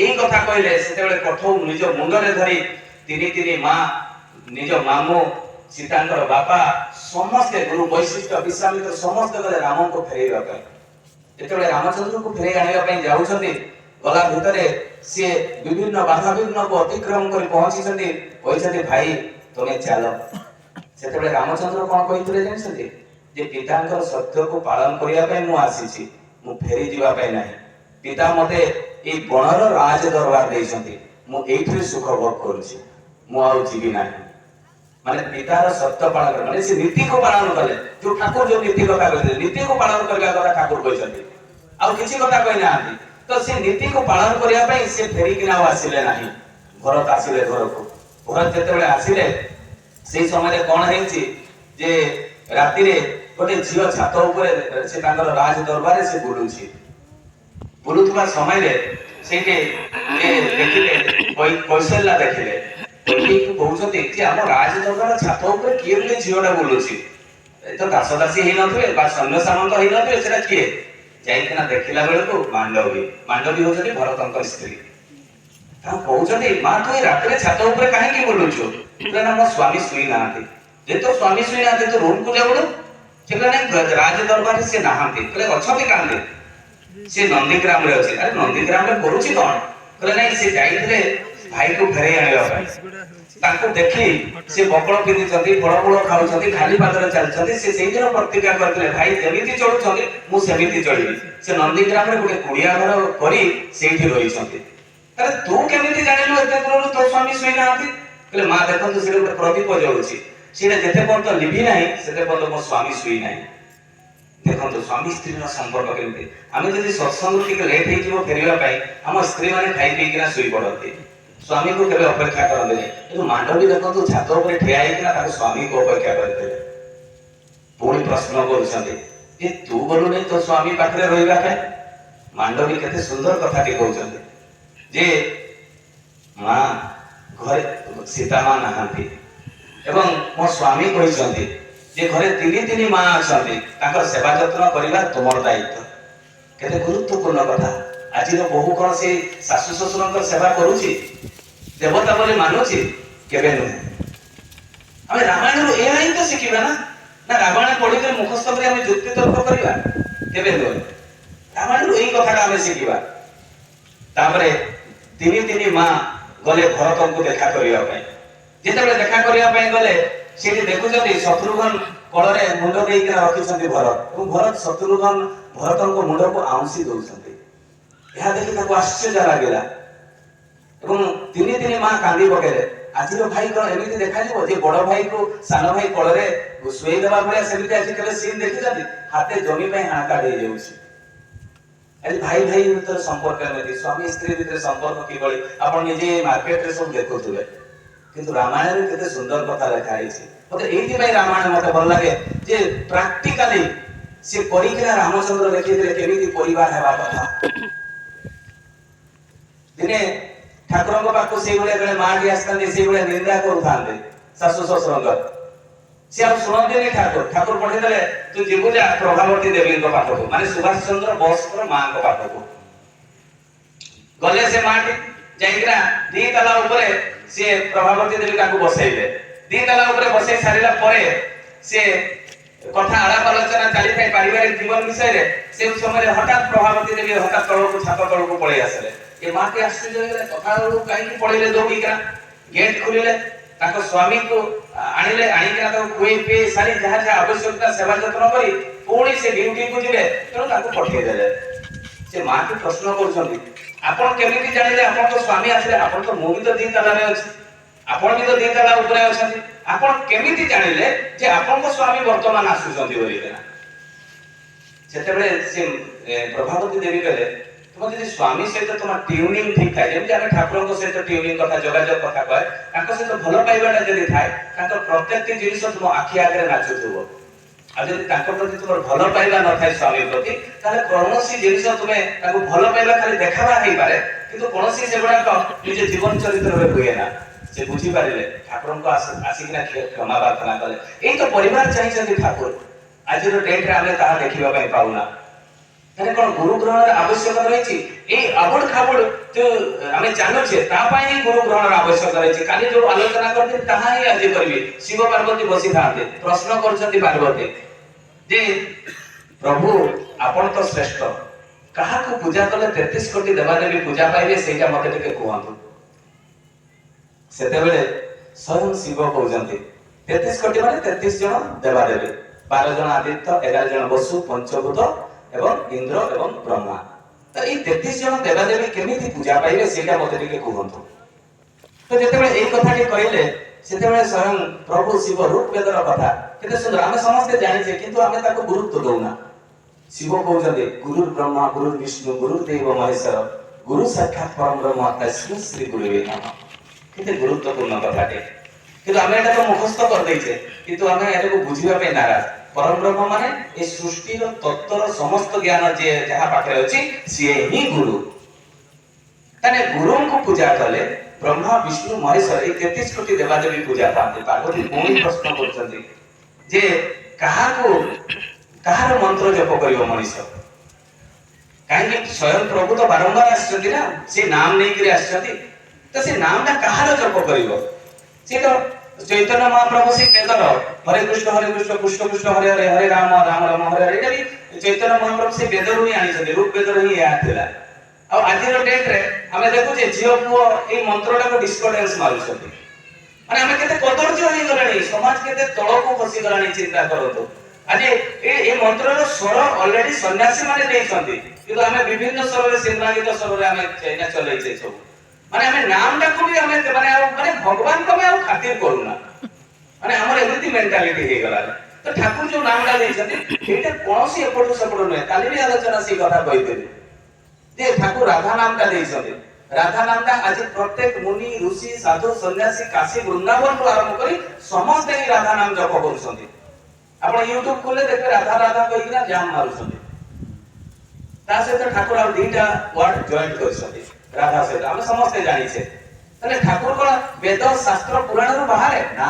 ଏଇ କଥା କହିଲେ, ସେତେବେଳେ କଠଉ ନିଜ ମୁଣ୍ଡରେ ଧରି ତିନି ତିନି ମା, ନିଜ ମାମୁଁ, ସୀତାଙ୍କର ବାପା, ସମସ୍ତେ, ଗୁରୁ ବଶିଷ୍ଠ, ବିଶ୍ୱାମିତ୍ର, ସମସ୍ତେ ଗଲେ ରାମଙ୍କୁ ଫେରେଇବା ପାଇଁ। ଯେତେବେଳେ ରାମଚନ୍ଦ୍ରଙ୍କୁ ଫେରେଇ ଆଣିବା ପାଇଁ ଯାଉଛନ୍ତି, ଗଲା ଭିତରେ ସିଏ ବିଭିନ୍ନ ବାଧାବିଘ୍ନକୁ ଅତିକ୍ରମ କରି ପହଞ୍ଚିଛନ୍ତି। କହିଛନ୍ତି, ଭାଇ, ତୁମେ ଚାଲ। ସେତେବେଳେ ରାମଚନ୍ଦ୍ର କଣ କହିଥିଲେ ଜାଣିଛନ୍ତି? ଯେ ପିତାଙ୍କର ସତ୍ୟକୁ ପାଳନ କରିବା ପାଇଁ ମୁଁ ଆସିଛି, ମୁଁ ଫେରି ଯିବା ପାଇଁ ନାହିଁ। ପିତା ମତେ ଏଇ ବଣର ରାଜ ଦରବାର ଦେଇଛନ୍ତି, ମୁଁ ଏଇଥିରେ ସୁଖ ଭୋଗ କରୁଛି, ମୁଁ ଆଉ ଯିବି ନାହିଁ। ମାନେ ପିତାର ସତ୍ୟ ପାଳନ କଲେ, ମାନେ ସେ ନୀତିକୁ ପାଳନ କଲେ। ଯୋଉ ଠାକୁର ଯୋଉ ନୀତି କଥା କହିଛନ୍ତି, ନୀତିକୁ ପାଳନ କରିବା କଥା ଠାକୁର କହିଛନ୍ତି, ଆଉ କିଛି କଥା କହିନାହାନ୍ତି। ତ ତ ସେ ନୀତିକୁ ପାଳନ କରିବା ପାଇଁ ସେ ଫେରିକିନା ଆଉ ଆସିଲେ ନାହିଁ। ଭରତ ଆସିଲେ ଘରକୁ। ଭରତ ଯେତେବେଳେ ଆସିଲେ, ସେଇ ସମୟରେ କଣ ହେଇଛି ଯେ ରାତିରେ ଗୋଟେ ଝିଅ ଛାତ ଉପରେ, ସେ ତାଙ୍କର ରାଜ ଦରବାରରେ ସେ ବୁଲୁଛି। ବୁଲୁଥିବା ସମୟରେ ସେଇଠି ଦେଖିଲେ, କୌଶଲ୍ୟା ଦେଖିଲେ। କୈକେୟୀକୁ କହୁଛନ୍ତି ଯେ ଆମ ରାଜ ଦରବାର ଛାତ ଉପରେ କିଏ ଗୋଟେ ଝିଅଟା ବୁଲୁଛି? ଏ ତ ଦାସ ଦାସୀ ହେଇନଥିବେ ବା ସୈନ୍ୟ ସାମନ୍ତ ହେଇନଥିବେ, ସେଟା କିଏ? ଯାଇକିନା ଦେଖିଲା ବେଳକୁ ମାଣ୍ଡବୀ। ମାଣ୍ଡବୀ ହଉଛନ୍ତି ଭରତଙ୍କ ସ୍ତ୍ରୀ। ତାଙ୍କୁ କହୁଛନ୍ତି, ମା, ତୁ ଏଇ ରାତିରେ ଛାତ ଉପରେ କାହିଁକି ବୁଲୁଛୁ? କହିଲେ, ନା, ମୋ ସ୍ୱାମୀ ଶୋଇ ନାହାନ୍ତି। ଯେ ତୋ ସ୍ୱାମୀ ଶୋଇ ନାହାନ୍ତି, ତୁ ରୁମକୁ ଯାଉନୁ। ସେ କହିଲେ, ନାଇଁ, ରାଜ ଦରବାରରେ ସେ ନାହାନ୍ତି। କହିଲେ, ଅଛନ୍ତି କାହାନ୍ତି? ସେ ନନ୍ଦୀଗ୍ରାମରେ ଅଛି। ଆରେ, ନନ୍ଦୀଗ୍ରାମରେ କରୁଛି କଣ? କହିଲେ, ନାଇଁ, ସେ ଯାଇଥିଲେ ଭାଇକୁ ଫେରେଇ ଆଣିବା ପାଇଁ। ତାଙ୍କୁ ଦେଖି ସେ ବକଳ ପିନ୍ଧିଛନ୍ତି, ଫଳମୂଳ ଖାଉଛନ୍ତି, ଖାଲି ପାଦରେ ଚାଲିଛନ୍ତି। ସେ ସେଇଦିନ ପ୍ରତିଜ୍ଞା କରିଥିଲେ, ଭାଇ ଯେମିତି ଚଳୁଛନ୍ତି ମୁଁ ସେମିତି ଚଳିବି। ସେ ନନ୍ଦୀଗ୍ରାମରେ ଗୋଟେ କୁଡିଆ ଘର କରି ସେଇଠି ରହିଛନ୍ତି। ତାହେଲେ ତୁ କେମିତି ଜାଣିଲୁ ଏତେ ଦୂରରୁ ତୋ ସ୍ୱାମୀ ଶୋଇନାହାନ୍ତି? କହିଲେ, ମା, ଦେଖନ୍ତୁ, ସେଠି ଗୋଟେ ପ୍ରଦୀପ ଜଳୁଛି। ସେଇଟା ଯେତେ ପର୍ଯ୍ୟନ୍ତ ଲିଭି ନାହିଁ, ସେତେ ପର୍ଯ୍ୟନ୍ତ ମୋ ସ୍ୱାମୀ ଶୋଇ ନାହିଁ। ଦେଖନ୍ତୁ, ସ୍ୱାମୀ ସ୍ତ୍ରୀର ସମ୍ପର୍କ କେମିତି। ଆମେ ଯଦି ସତ୍ସଙ୍ଗରୁ ଟିକେ ଲେଟ୍ ହେଇଯିବ ଫେରିବା ପାଇଁ, ଆମ ସ୍ତ୍ରୀ ମାନେ ଖାଇ ପିଇକିନା ଶୋଇ ପଡନ୍ତି, ସ୍ୱାମୀକୁ କେବେ ଅପେକ୍ଷା କରନ୍ତି ନାହିଁ। କିନ୍ତୁ ମାଣ୍ଡବୀ ଦେଖନ୍ତୁ, ଛାତ ଉପରେ ଠିଆ ହେଇକିନା ତାଙ୍କ ସ୍ୱାମୀକୁ ଅପେକ୍ଷା କରିଥିଲେ। ପୁଣି ପ୍ରଶ୍ନ କରୁଛନ୍ତି ଯେ ତୁ ଗଲୁନି ତୋ ସ୍ୱାମୀ ପାଖରେ ରହିବା ପାଇଁ? ମାଣ୍ଡବୀ କେତେ ସୁନ୍ଦର କଥାଟି କହୁଛନ୍ତି ଯେ ମା, ଘରେ ସୀତା ମା ନାହାନ୍ତି ଏବଂ ମୋ ସ୍ୱାମୀ କହିଛନ୍ତି ଯେ ଘରେ ତିନି ତିନି ମା ଅଛନ୍ତି, ତାଙ୍କର ସେବା ଯତ୍ନ କରିବା ତୁମର ଦାୟିତ୍ୱ। କେତେ ଗୁରୁତ୍ୱପୂର୍ଣ୍ଣ କଥା। ଆଜିର ବୋହୂ କଣ ସେ ଶାଶୁ ଶ୍ୱଶୁରଙ୍କର ସେବା କରୁଛି? ଦେବତା ବୋଲି ମାନୁଛି? କେବେ ନୁହେଁ। ଆମେ ରାମାୟଣରୁ ଏହା ହିଁ ତ ଶିଖିବା ନା? ନା ରାମାୟଣ ପଢିକରି ମୁଖସ୍ଥ କରି ଆମେ ଯୁକ୍ତି ତର୍କ କରିବା? କେବେ ନୁହେଁ। ରାମାୟଣରୁ ଏଇ କଥାଟା ଆମେ ଶିଖିବା। ତାପରେ ତିନି ତିନି ମା ଗଲେ ଭରତଙ୍କୁ ଦେଖା କରିବା ପାଇଁ। ଯେତେବେଳେ ଦେଖା କରିବା ପାଇଁ ଗଲେ, ସେଠି ଦେଖୁଛନ୍ତି ଶତ୍ରୁଘ୍ନ କୋଳରେ ମୁଣ୍ଡ ଦେଇକିନା ରଖିଛନ୍ତି ଭରତ ଏବଂ ଭରତ ଶତ୍ରୁଘ୍ନ ଭରତଙ୍କ ମୁଣ୍ଡକୁ ଆଉଁସି ଦଉଛନ୍ତି। ଏହା ଦେଖି ତାକୁ ଆଶ୍ଚର୍ଯ୍ୟ ଲାଗିଲା ଏବଂ ତିନି ତିନି ମା କାନ୍ଦି ପକେଇଲେ। ଆଜିର ଭାଇ କଣ ଏମିତି ଦେଖାଯିବ ଯେ ବଡ ଭାଇକୁ ସାନ ଭାଇ କୋଳରେ ଶୁଏଇ ଦେବା ଭଳିଆ? ସେମିତି ଆଜି କେବେ ସିନ୍ ଦେଖିଛନ୍ତି? ହାତେ ଜମି ପାଇଁ ହାଣକାଟ ହେଇଯାଉଛି। ଆଜି ଭାଇ ଭାଇ ଭିତରେ ସମ୍ପର୍କ ଏମିତି, ସ୍ୱାମୀ ସ୍ତ୍ରୀ ଭିତରେ ସମ୍ପର୍କ କିଭଳି, ଆପଣ ନିଜେ ମାର୍କେଟରେ ସବୁ ଦେଖୁଥିବେ। କିନ୍ତୁ ରାମାୟଣରେ କେତେ ସୁନ୍ଦର କଥା ଲେଖା ହେଇଛି। ମତେ ଏଇଥିପାଇଁ ରାମାୟଣ ମତେ ଭଲ ଲାଗେ ଯେ ପ୍ରାକ୍ଟିକାଲି ସେ କରିକିନା ରାମଚନ୍ଦ୍ର ଲେଖିଥିଲେ କେମିତି ପରିବାର ହେବା କଥା। ଦିନେ ଠାକୁରଙ୍କ ପାଖକୁ ସେଇଭଳିଆ ଜଣେ ମାଟି ଆସିଥାନ୍ତି, ସେଇଭଳିଆ ନିନ୍ଦା କରୁଥାନ୍ତି ଶାଶୁ ଶ୍ୱଶୁରଙ୍କର। ସେ ଆଉ ଶୁଣନ୍ତିନି ଠାକୁର। ଠାକୁର ପଠେଇଦେଲେ, ତୁ ଯିବୁ ଯା ପ୍ରଭାବତୀ ଦେବୀଙ୍କ ପାଖକୁ, ମାନେ ସୁଭାଷ ଚନ୍ଦ୍ର ବୋଷଙ୍କର ମାଙ୍କ ପାଖକୁ। ଗଲେ ସେ ମାଟି, ଯାଇକିନା ଦି ତାଲା ଉପରେ ସିଏ ପ୍ରଭାବତୀ ଦେବୀ ତାଙ୍କୁ ବସେଇଲେ। ଦି ତାଲା ଉପରେ ବସେଇ ସାରିଲା ପରେ ସେ କଥା ଆଳାପ ଆଲୋଚନା ଚାଲିଥାଏ ପାରିବାରିକ ଜୀବନ ବିଷୟରେ। ସେ ସମୟରେ ହଠାତ୍ ପ୍ରଭାବତୀ ଦେବୀ ହଠାତ୍ ତଳକୁ, ଛାତ ତଳକୁ ପଳେଇ ଆସିଲେ। ଏ ମାଟି ଆଶ୍ଚର୍ଯ୍ୟ ହେଇଗଲେ, କଥା ବେଳକୁ କାହିଁକି ପଳେଇଲେ ଦୌଡ଼ିକିନା? ଗେଟ୍ ଖୋଲିଲେ, ତାଙ୍କ ସ୍ୱାମୀକୁ ଆଣିଲେ। ଆଣିକିନା ତାକୁ ଖୁଏଇ ପିଏଇ ସାରି, ଯାହା ଯାହା ଆବଶ୍ୟକତା ସେବା ଯତ୍ନ କରି ପୁଣି ସେ ଡ୍ୟୁଟିକୁ ଯିବେ, ତେଣୁ ତାକୁ ପଠେଇଦେଲେ। ସେ ମାଟି ପ୍ରଶ୍ନ କରୁଛନ୍ତି, ଆପଣ କେମିତି ଜାଣିଲେ ଆପଣଙ୍କ ସ୍ୱାମୀ ଆସିଲେ? ଆପଣ ତ, ମୁଁ ବି ତ ଦି ତାଲାରେ ଅଛି, ଆପଣ ବି ତ ଦି ତାଲା ଉପରେ ଅଛନ୍ତି, ଆପଣ କେମିତି ଜାଣିଲେ ଯେ ଆପଣଙ୍କ ସ୍ୱାମୀ ବର୍ତ୍ତମାନ ଆସୁଛନ୍ତି ବୋଲିକିନା? ସେତେବେଳେ ସେ ପ୍ରଭାବତୀ ଦେବୀ କହିଲେ, ତୁମ ଯଦି ସ୍ୱାମୀ ସହିତ ତୁମ ଟ୍ୟୁନିଂ ଠିକ ଥାଏ, ଯେମିତି ଆମେ ଠାକୁରଙ୍କ ସହିତ ଟ୍ୟୁନିଂ କଥା, ଯୋଗାଯୋଗ କଥା କହେ, ତାଙ୍କ ସହିତ ଭଲ ପାଇବାଟା ଯଦି ଥାଏ, ତାଙ୍କ ପ୍ରତ୍ୟେକଟି ଜିନିଷ ତୁମ ଆଖି ଆଗରେ ନାଚୁଥିବ। ଆଉ ଯଦି ତାଙ୍କ ପ୍ରତି ତୁମର ଭଲ ପାଇବା ନଥାଏ, ସ୍ୱାମୀ ପ୍ରତି, ତାହେଲେ କୌଣସି ଜିନିଷ ତୁମେ ତାଙ୍କୁ ଭଲ ପାଇବା ଖାଲି ଦେଖାବା ହେଇପାରେ, କିନ୍ତୁ କୌଣସି ସେଗୁଡାକ ନିଜ ଜୀବନ ଚରିତ୍ରରେ ହୁଏ ନା। ସେ ବୁଝିପାରିଲେ, ଠାକୁରଙ୍କ ଆସିକିନା କ୍ଷମା ପ୍ରାର୍ଥନା କଲେ। ଏଇ ତ ପରିବାର ଚାହିଁଛନ୍ତି ଠାକୁର। ଆଜିର ଡେଟ୍ରେ ଆମେ ତାହା ଦେଖିବା ପାଇଁ ପାଉନା। ତାହେଲେ କଣ ଗୁରୁ ଗ୍ରହଣର ଆବଶ୍ୟକତା ରହିଛି? ଏଇ ଆବୁଡ ଖାବୁଡ ଯୋଉ ଆମେ ଚାଲୁଛେ, ତା ପାଇଁ ହିଁ ଗୁରୁ ଗ୍ରହଣର ଆବଶ୍ୟକତା ରହିଛି। କାଲି ଯୋଉ ଆଲୋଚନା କରିଥିଲି, ତାହା ହିଁ ଆଜି କରିବି। ଶିବ ପାର୍ବତୀ ବସିଥାନ୍ତି। ପ୍ରଶ୍ନ କରୁଛନ୍ତି ପାର୍ବତୀ ଯେ ପ୍ରଭୁ, ଆପଣ ତ ଶ୍ରେଷ୍ଠ, କାହାକୁ ପୂଜା କଲେ 33 କୋଟି ଦେବାଦେବୀ ପୂଜା ପାଇବେ, ସେଇଟା ମତେ ଟିକେ କୁହନ୍ତୁ। ସେତେବେଳେ ସ୍ୱୟଂ ଶିବ କହୁଛନ୍ତି, 33 କୋଟି ମାନେ 33 ଜଣ ଦେବାଦେବୀ, 12 ଜଣ ଆଦିତ୍ୟ, 11 ଜଣ ବସୁ, ପଞ୍ଚଭୂତ ଏବଂ ଇନ୍ଦ୍ର ଏବଂ ବ୍ରହ୍ମା। ତ ଏଇ 33 ଜଣ ଦେବାଦେବୀ କେମିତି ପୂଜା ପାଇବେ, ସେଇଟା ମତେ ଟିକେ କୁହନ୍ତୁ। ତ ଯେତେବେଳେ ଏଇ କଥାଟି କହିଲେ, ସେତେବେଳେ ସ୍ୱୟଂ ପ୍ରଭୁ ଶିବ ଋଗ୍‌ବେଦର କଥା କେତେ ସୁନ୍ଦର, ଆମେ ସମସ୍ତେ ଜାଣିଛେ, କିନ୍ତୁ ଆମେ ତାକୁ ଗୁରୁତ୍ୱ ଦଉନା। ଶିବ କହୁଛନ୍ତି, ଗୁରୁ ବ୍ରହ୍ମା ଗୁରୁ ବିଷ୍ଣୁ ଗୁରୁ ଦେବ ମହେଶ୍ୱର, ଗୁରୁ ସାକ୍ଷାତ ପରମ ବ୍ରହ୍ମ ତସ୍ମୈ ଶ୍ରୀ ଗୁରୁବେ ନମଃ। କେତେ ଗୁରୁତ୍ୱପୂର୍ଣ୍ଣ କଥାଟେ। କିନ୍ତୁ ଆମେ ଏଟା ତ ମୁଖସ୍ଥ କରିଦେଇଛେ, କିନ୍ତୁ ଆମେ ଏଟାକୁ ବୁଝିବା ପାଇଁ ନାରାଜ। ପରମ ବ୍ରହ୍ମ ମାନେ ଏ ସୃଷ୍ଟିର ତତ୍ତ୍ୱର ସମସ୍ତ ଜ୍ଞାନ ଯିଏ ଯାହା ପାଖରେ ଅଛି, ସିଏ ହିଁ ଗୁରୁ। ତାହେଲେ ଗୁରୁଙ୍କୁ ପୂଜା କଲେ ବ୍ରହ୍ମା, ବିଷ୍ଣୁ, ମହେଶ୍ୱର, ଏଇ 33 କୋଟି ଦେବାଦେବୀ ପୂଜା ପାଆନ୍ତି। ପାର୍ବତୀ ପୁଣି ପ୍ରଶ୍ନ କରୁଛନ୍ତି ଯେ କାହାକୁ, କାହାର ମନ୍ତ୍ର ଜପ କରିବ ମଣିଷ? କାହିଁକି ସ୍ୱୟଂ ପ୍ରଭୁ ତ ବାରମ୍ବାର ଆସିଛନ୍ତି ନା, ସେ ନାମ ନେଇକରି ଆସିଛନ୍ତି। ତ ସେ ନାମଟା କାହାର ଜପ କରିବ? ସେ ତ ଚୈତନ୍ୟ ମହାପ୍ରଭୁ ସେ ବେଦର ହରେ କୃଷ୍ଣ ହରେ କୃଷ୍ଣ କୃଷ୍ଣ କୃଷ୍ଣ ହରେ ହରେ, ହରେ ରାମ ରାମ ରାମ ହରେ ହରେ, ଏଇଟା ବି ଚୈତନ୍ୟ ମହାପ୍ରଭୁ ସେ ବେଦରୁ ହିଁ ଆଣିଛନ୍ତି। ଋକ୍ ବେଦରୁ ହିଁ ଏହା ଥିଲା। ଆଉ ଆଜିର ଡେଟ୍ରେ ଆମେ ଦେଖୁଛେ, ଝିଅ ପୁଅ ଏଇ ମନ୍ତ୍ରଟାକୁ ଡିସ୍କୋଡେନ୍ସ ମାରୁଛନ୍ତି। ମାନେ ଆମେ କେତେ କଦର୍ଯ୍ୟ ହେଇଗଲାଣି, ସମାଜ କେତେ ତଳକୁ ଖସିଗଲାଣି, ଚିନ୍ତା କରନ୍ତୁ। ଆଜି ଏ ମନ୍ତ୍ରର ସ୍ୱର ଅଲରେଡି ସନ୍ନ୍ୟାସୀ ମାନେ ଦେଇଛନ୍ତି, କିନ୍ତୁ ଆମେ ବିଭିନ୍ନ ସ୍ୱରରେ, ସିନେମା ଗୀତ ସ୍ୱରରେ ଆମେ ଏଇନା ଚଲେଇଛେ ସବୁ। ମାନେ ଆମେ ନାମଟାକୁ ବି ଆମେ ମାନେ ଆଉ ମାନେ ଭଗବାନଙ୍କୁ ଆମେ ଆଉ ଖାତିର କରୁନା। ମାନେ ଆମର ଏମିତି ମେଣ୍ଟାଲିଟି ହେଇଗଲାଣି। ତ ଠାକୁର ଯୋଉ ନାମଟା ଦେଇଛନ୍ତି, ଏଇଟା କୌଣସି ଏପଟୁ ସେପଟୁ ନୁହେଁ। କାଲି ବି ଆଲୋଚନା ସେଇ କଥା କହିଥିଲି ଯେ ଠାକୁର ରାଧା ନାମଟା ଦେଇଛନ୍ତି। ରାଧା ନାମଟା ଆଜି ପ୍ରତ୍ୟେକ ମୁନି, ଋଷି, ସାଧୁ, ସନ୍ନ୍ୟାସୀ, କାଶୀ ବୃନ୍ଦାବନରୁ ଆରମ୍ଭ କରି ସମସ୍ତେ ହିଁ ରାଧା ନାମ ଜପ କରୁଛନ୍ତି। ଆପଣ ୟୁଟ୍ୟୁବ ଖୋଲିଲେ ଦେଖିବେ, ରାଧା ରାଧା କହିକିନା ଜାମ ମାରୁଛନ୍ତି। ତା ସହିତ ଠାକୁର ଆଉ ଦିଟା ୱାର୍ଡ ଜଏଣ୍ଟ କରିଛନ୍ତି ରାଧା ସହିତ, ଆମେ ସମସ୍ତେ ଜାଣିଛେ। ତାହେଲେ ଠାକୁର କଣ ବେଦ, ଶାସ୍ତ୍ର, ପୁରାଣରୁ ବାହାରେ? ନା,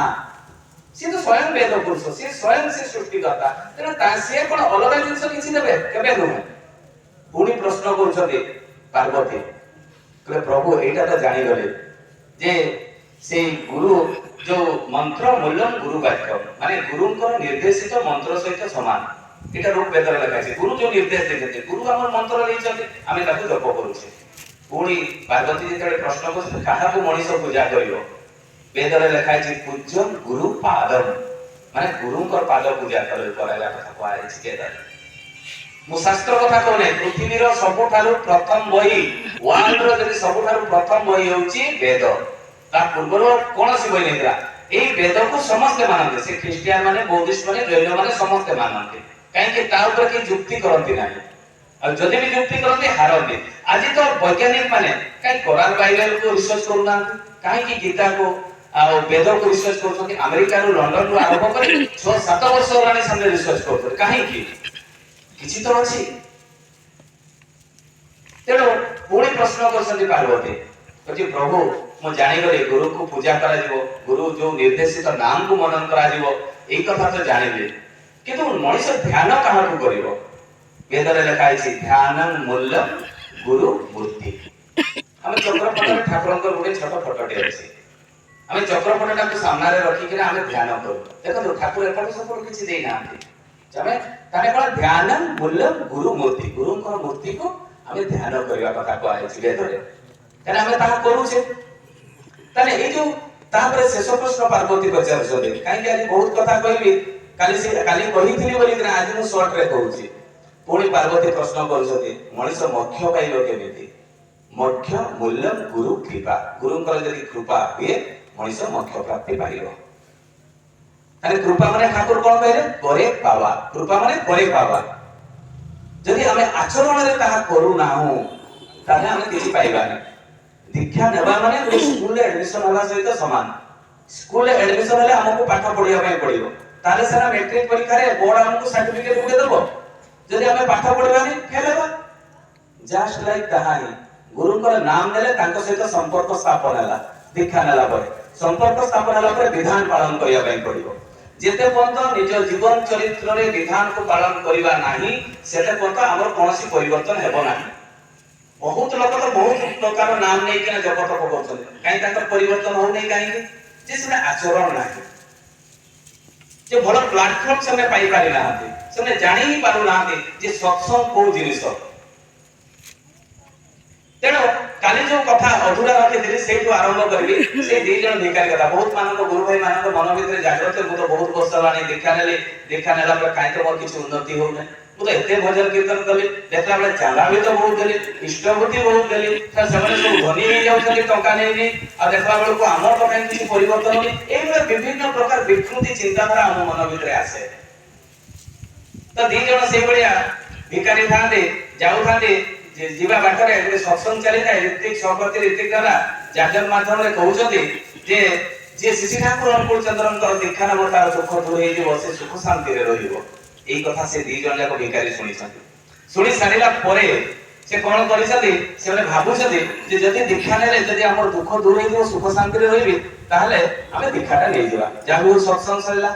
ସିଏ ତ ସ୍ୱୟଂ ବେଦ ପୁରୁଷ, ସିଏ ସ୍ୱୟଂ ସେ ସୃଷ୍ଟିକର୍ତ୍ତା। ତେଣୁ ସିଏ କଣ ଅଲଗା ଜିନିଷ କିଛି ଦେବେ? କେବେ ନୁହେଁ। ପୁଣି ପ୍ରଶ୍ନ କରୁଛନ୍ତି ପାର୍ବତୀ, କହିଲେ, ପ୍ରଭୁ, ଏଇଟା ତ ଜାଣିଗଲେ ଯେ ସେଇ ଗୁରୁ ଯୋଉ ମନ୍ତ୍ର ମୂଲ୍ୟମ ଗୁରୁ ବାକ୍ୟ, ମାନେ ଗୁରୁଙ୍କର ନିର୍ଦ୍ଦେଶିତ ମନ୍ତ୍ର ସହିତ ସମାନ। ଏଇଟା ଋକ୍ ବେଦରେ ଲେଖା ଅଛି। ଗୁରୁ ଯୋଉ ନିର୍ଦ୍ଦେଶ ଦେଇଛନ୍ତି, ଗୁରୁ ଆମର ମନ୍ତ୍ର ଦେଇଛନ୍ତି, ଆମେ ତାକୁ ଜପ କରୁଛେ। ପୁଣି ପାର୍ବତୀ ଯେତେବେଳେ ପ୍ରଶ୍ନ କରୁଛନ୍ତି, କାହାକୁ ମଣିଷ ପୂଜା କରିବ? ବେଦରେ ଲେଖା ହେଇଛି, ପୂଜ୍ୟ ଗୁରୁ ପାଦମ, ମାନେ ଗୁରୁଙ୍କର ପାଦ ପୂଜା କରାଇବା କଥା କୁହାଯାଇଛି ବେଦରେ। ମୁଁ ଶାସ୍ତ୍ର କଥା କହୁନାହିଁ। ପୃଥିବୀର ସବୁଠାରୁ ପ୍ରଥମ ବହି, ୱାର୍ଲଡର ଯଦି ସବୁଠାରୁ ପ୍ରଥମ ବହି ହେଉଛି ବେଦ। ତା ପୂର୍ବରୁ କୌଣସି ବହି ନଥିଲା। ଏଇ ବେଦକୁ ସମସ୍ତେ ମାନନ୍ତି। ସେ ଖ୍ରୀଷ୍ଟିଆନ ମାନେ, ବୌଦ୍ଧିଷ୍ଟ ମାନେ, ଜୈନ ମାନେ ସମସ୍ତେ ମାନନ୍ତି। କାହିଁକି? ତା ଉପରେ କେହି ଯୁକ୍ତି କରନ୍ତି ନାହିଁ। ଆଉ ଯଦି ବି ଯୁକ୍ତି କରନ୍ତି, ହାରନ୍ତି। ଆଜି ତ ବୈଜ୍ଞାନିକ ମାନେ କାହିଁ କୋରାନ, ବାଇବେଲକୁ ରିସର୍ଚ୍ଚ କରୁନାହାନ୍ତି? କାହିଁକି ଗୀତାକୁ ଆଉ ବେଦକୁ ରିସର୍ଚ୍ଚ କରୁଛନ୍ତି? ଆମେରିକାରୁ, ଲଣ୍ଡନରୁ ଆରମ୍ଭ କରି 6-7 ବର୍ଷ ହେଲାଣି ସେମାନେ ରିସର୍ଚ୍ଚ କରୁଛନ୍ତି। କାହିଁକି? କିଛି ତ ଅଛି। ତେଣୁ ପୁଣି ପ୍ରଶ୍ନ କରୁଛନ୍ତି ପାର୍ବତୀ, କହୁଛି, ପ୍ରଭୁ, ମୁଁ ଜାଣିଗଲି ଗୁରୁକୁ ପୂଜା କରାଯିବ, ଗୁରୁ ଯୋଉ ନିର୍ଦ୍ଦେଶିତ ନାମକୁ ମନନ କରାଯିବ, ଏଇ କଥା ତ ଜାଣିଲି, କିନ୍ତୁ ମଣିଷ ଧ୍ୟାନ କାହାକୁ କରିବ? ବେଦରେ ଲେଖା ହେଇଛି, ଧ୍ୟାନ ମୂଲ୍ୟ ଗୁରୁ ମୂର୍ତ୍ତି। ଆମେ ଚକ୍ରପଟରେ ଠାକୁରଙ୍କର ଗୋଟେ ଛୋଟ ଫଟୋଟେ ଅଛି। ଆମେ ଚକ୍ରପଟଟାକୁ ସାମ୍ନାରେ ରଖିକିନା ଆମେ ଧ୍ୟାନ କରୁ। ଦେଖନ୍ତୁ, ଠାକୁର ଏପଟୁ ସେପଟୁ କିଛି ଦେଇନାହାନ୍ତି। ଆମେ ତାହେଲେ କଣ? ଧ୍ୟାନ ମୂଲ୍ୟ ଗୁରୁ ମୂର୍ତ୍ତି, ଗୁରୁଙ୍କର ମୂର୍ତ୍ତିକୁ ଆମେ ଧ୍ୟାନ କରିବା କଥା କୁହାଯାଇଛି ବେଦରେ। ତାହେଲେ ଆମେ ତାହା କରୁଛେ? ତାହେଲେ ଏଇ ଯୋଉ ତାପରେ ଶେଷ ପ୍ରଶ୍ନ ପାର୍ବତୀ ପଚାରୁଛନ୍ତି। କାହିଁକି ଆଜି ବହୁତ କଥା କହିବି, କାଲି ସେ କାଲି କହିଥିଲି ବୋଲିକିନା ଆଜି ମୁଁ ସର୍ଟରେ କହୁଛି। ପୁଣି ପାର୍ବତୀ ପ୍ରଶ୍ନ କରୁଛନ୍ତି, ମଣିଷ ମୋକ୍ଷ ପାଇବ କେମିତି? ମୋକ୍ଷ ମୂଲ୍ୟ ଗୁରୁ କୃପା। ଗୁରୁଙ୍କର ଯଦି କୃପା ହୁଏ, ମଣିଷ ମୋକ୍ଷ ପ୍ରାପ୍ତି ପାଇବ। ତାହେଲେ କୃପା ମାନେ ଠାକୁର କଣ କହିଲେ? করে পাওয়া। କୃପା ମାନେ করে পাওয়া। ଯଦି ଆମେ ଆଚରଣରେ ତାହା କରୁନାହୁଁ, ତାହେଲେ ଆମେ କିଛି ପାଇବାନି। ଦୀକ୍ଷା ନେବା ମାନେ ଗୋଟେ ସ୍କୁଲରେ ଆଡମିସନ ହେବା ସହିତ ସମାନ। ସ୍କୁଲରେ ଆଡମିସନ ହେଲେ ଆମକୁ ପାଠ ପଢିବା ପାଇଁ ପଡିବ, ତାହେଲେ ସେଟା ମେଟ୍ରିକ ପରୀକ୍ଷାରେ ବୋର୍ଡ ଆମକୁ ସାର୍ଟିଫିକେଟ ଗୋଟେ ଦବ। ଯଦି ଆମେ ପାଠ ପଢିବାନି, ଫେଲ ହେବା। ଜଷ୍ଟ ଲାଇକ ତାହା ହିଁ ଗୁରୁଙ୍କର ନାମ ନେଲେ ତାଙ୍କ ସହିତ ସମ୍ପର୍କ ସ୍ଥାପନ ହେଲା। ଦୀକ୍ଷା ନେଲା ପରେ, ସମ୍ପର୍କ ସ୍ଥାପନ ହେଲା ପରେ ବିଧାନ ପାଳନ କରିବା ପାଇଁ ପଡିବ। ଯେତେ ପର୍ଯ୍ୟନ୍ତ ନିଜ ଜୀବନ ଚରିତ୍ରରେ ବିଧାନକୁ ପାଳନ କରିବା ନାହିଁ, ସେତେ ପର୍ଯ୍ୟନ୍ତ ଆମର କୌଣସି ପରିବର୍ତ୍ତନ ହେବ ନାହିଁ। ବହୁତ ଲୋକ ତ ବହୁତ ପ୍ରକାର ନାମ ନେଇକିନା ଜପ ତପ କରୁଛନ୍ତି। କାହିଁ ତାଙ୍କର ପରିବର୍ତ୍ତନ ହଉନାହିଁ? କାହିଁକି ଯେ ସେମାନେ ଆଚରଣ ନାହିଁ, ଯେ ଭଲ ପ୍ଲାଟଫର୍ମ ସେମାନେ ପାଇପାରି ନାହାନ୍ତି। ସେମାନେ ଜାଣି ହିଁ ପାରୁନାହାନ୍ତି ଯେ ସତ୍ସଙ୍ଗ କୋଉ ଜିନିଷ। ତେଣୁ କାଲି ଯୋଉ କଥା ଅଧୁରା ରଖିଥିଲି, ସେଇଠୁ ଆରମ୍ଭ କରିବି। ସେଇ ଦି ଜଣ ଭିକାରୀ କଥା ବହୁତ ମାନଙ୍କ, ଗୁରୁ ଭାଇ ମାନଙ୍କ ମନ ଭିତରେ ଜାଗ୍ରତ। ମୁଁ ତ ବହୁତ ବର୍ଷ ହେଲାଣି ଦୀକ୍ଷା ନେଲି, ଦୀକ୍ଷା ନେଲା ପରେ କାହିଁ ତ ମୋର କିଛି ଉନ୍ନତି ହଉନାହିଁ? ମୁଁ ତ ଏତେ ଭଜନ କୀର୍ତ୍ତନ କଲି, ଦେଖିଲା ବେଳେ ଚାନ୍ଦା ବି ତ ବହୁତ ଦେଲି, ଇଷ୍ଟବୃତ୍ତି ବହୁତ ଦେଲି, ସେମାନେ ସବୁ ଧନୀ ହେଇଯାଉଛନ୍ତି ଟଙ୍କା ନେଇ ନେଇ, ଆଉ ଦେଖିଲା ବେଳକୁ ଆମର ତ କାହିଁ କିଛି ପରିବର୍ତ୍ତନ ହଉନି? ଏଇଭଳିଆ ବିଭିନ୍ନ ପ୍ରକାର ବିକୃତି ଚିନ୍ତାଧାରା ଆମ ମନ ଭିତରେ ଆସେ। ତ ଦି ଜଣ ସେଇଭଳିଆ ଭିକାରୀ ଥାନ୍ତି, ଯାଉଥାନ୍ତି, ଯିବା ବାଟରେ ଗୋଟେ ସତ୍ସଙ୍ଗ ଚାଲିଥାଏ। ଋତ୍ୱିକ ସହପତି ଋତ୍ୱିକ ଦାଦା ଯାଜନ ମାଧ୍ୟମରେ କହୁଛନ୍ତି ଯେ ଯିଏ ଶ୍ରୀ ଠାକୁର ଅନୁକୂଳ ଚନ୍ଦ୍ରଙ୍କର ଦୀକ୍ଷା ନେବ ତାର ଦୁଃଖ ଦୂର ହେଇଯିବ, ସେ ସୁଖ ଶାନ୍ତିରେ ରହିବ। ଏଇ କଥା ସେ ଦି ଜଣ ଯାକ ଭିକାରୀ ଶୁଣିଛନ୍ତି। ଶୁଣି ସାରିଲା ପରେ ସେ କଣ କରିଛନ୍ତି, ସେମାନେ ଭାବୁଛନ୍ତି ଯେ ଯଦି ଦୀକ୍ଷା ନେଲେ ଯଦି ଆମର ଦୁଃଖ ଦୂର ହେଇଯିବ, ସୁଖ ଶାନ୍ତିରେ ରହିବି, ତାହେଲେ ଆମେ ଦୀକ୍ଷାଟା ନେଇଯିବା। ଯାହା ହଉ ସତ୍ସଙ୍ଗ ସରିଲା,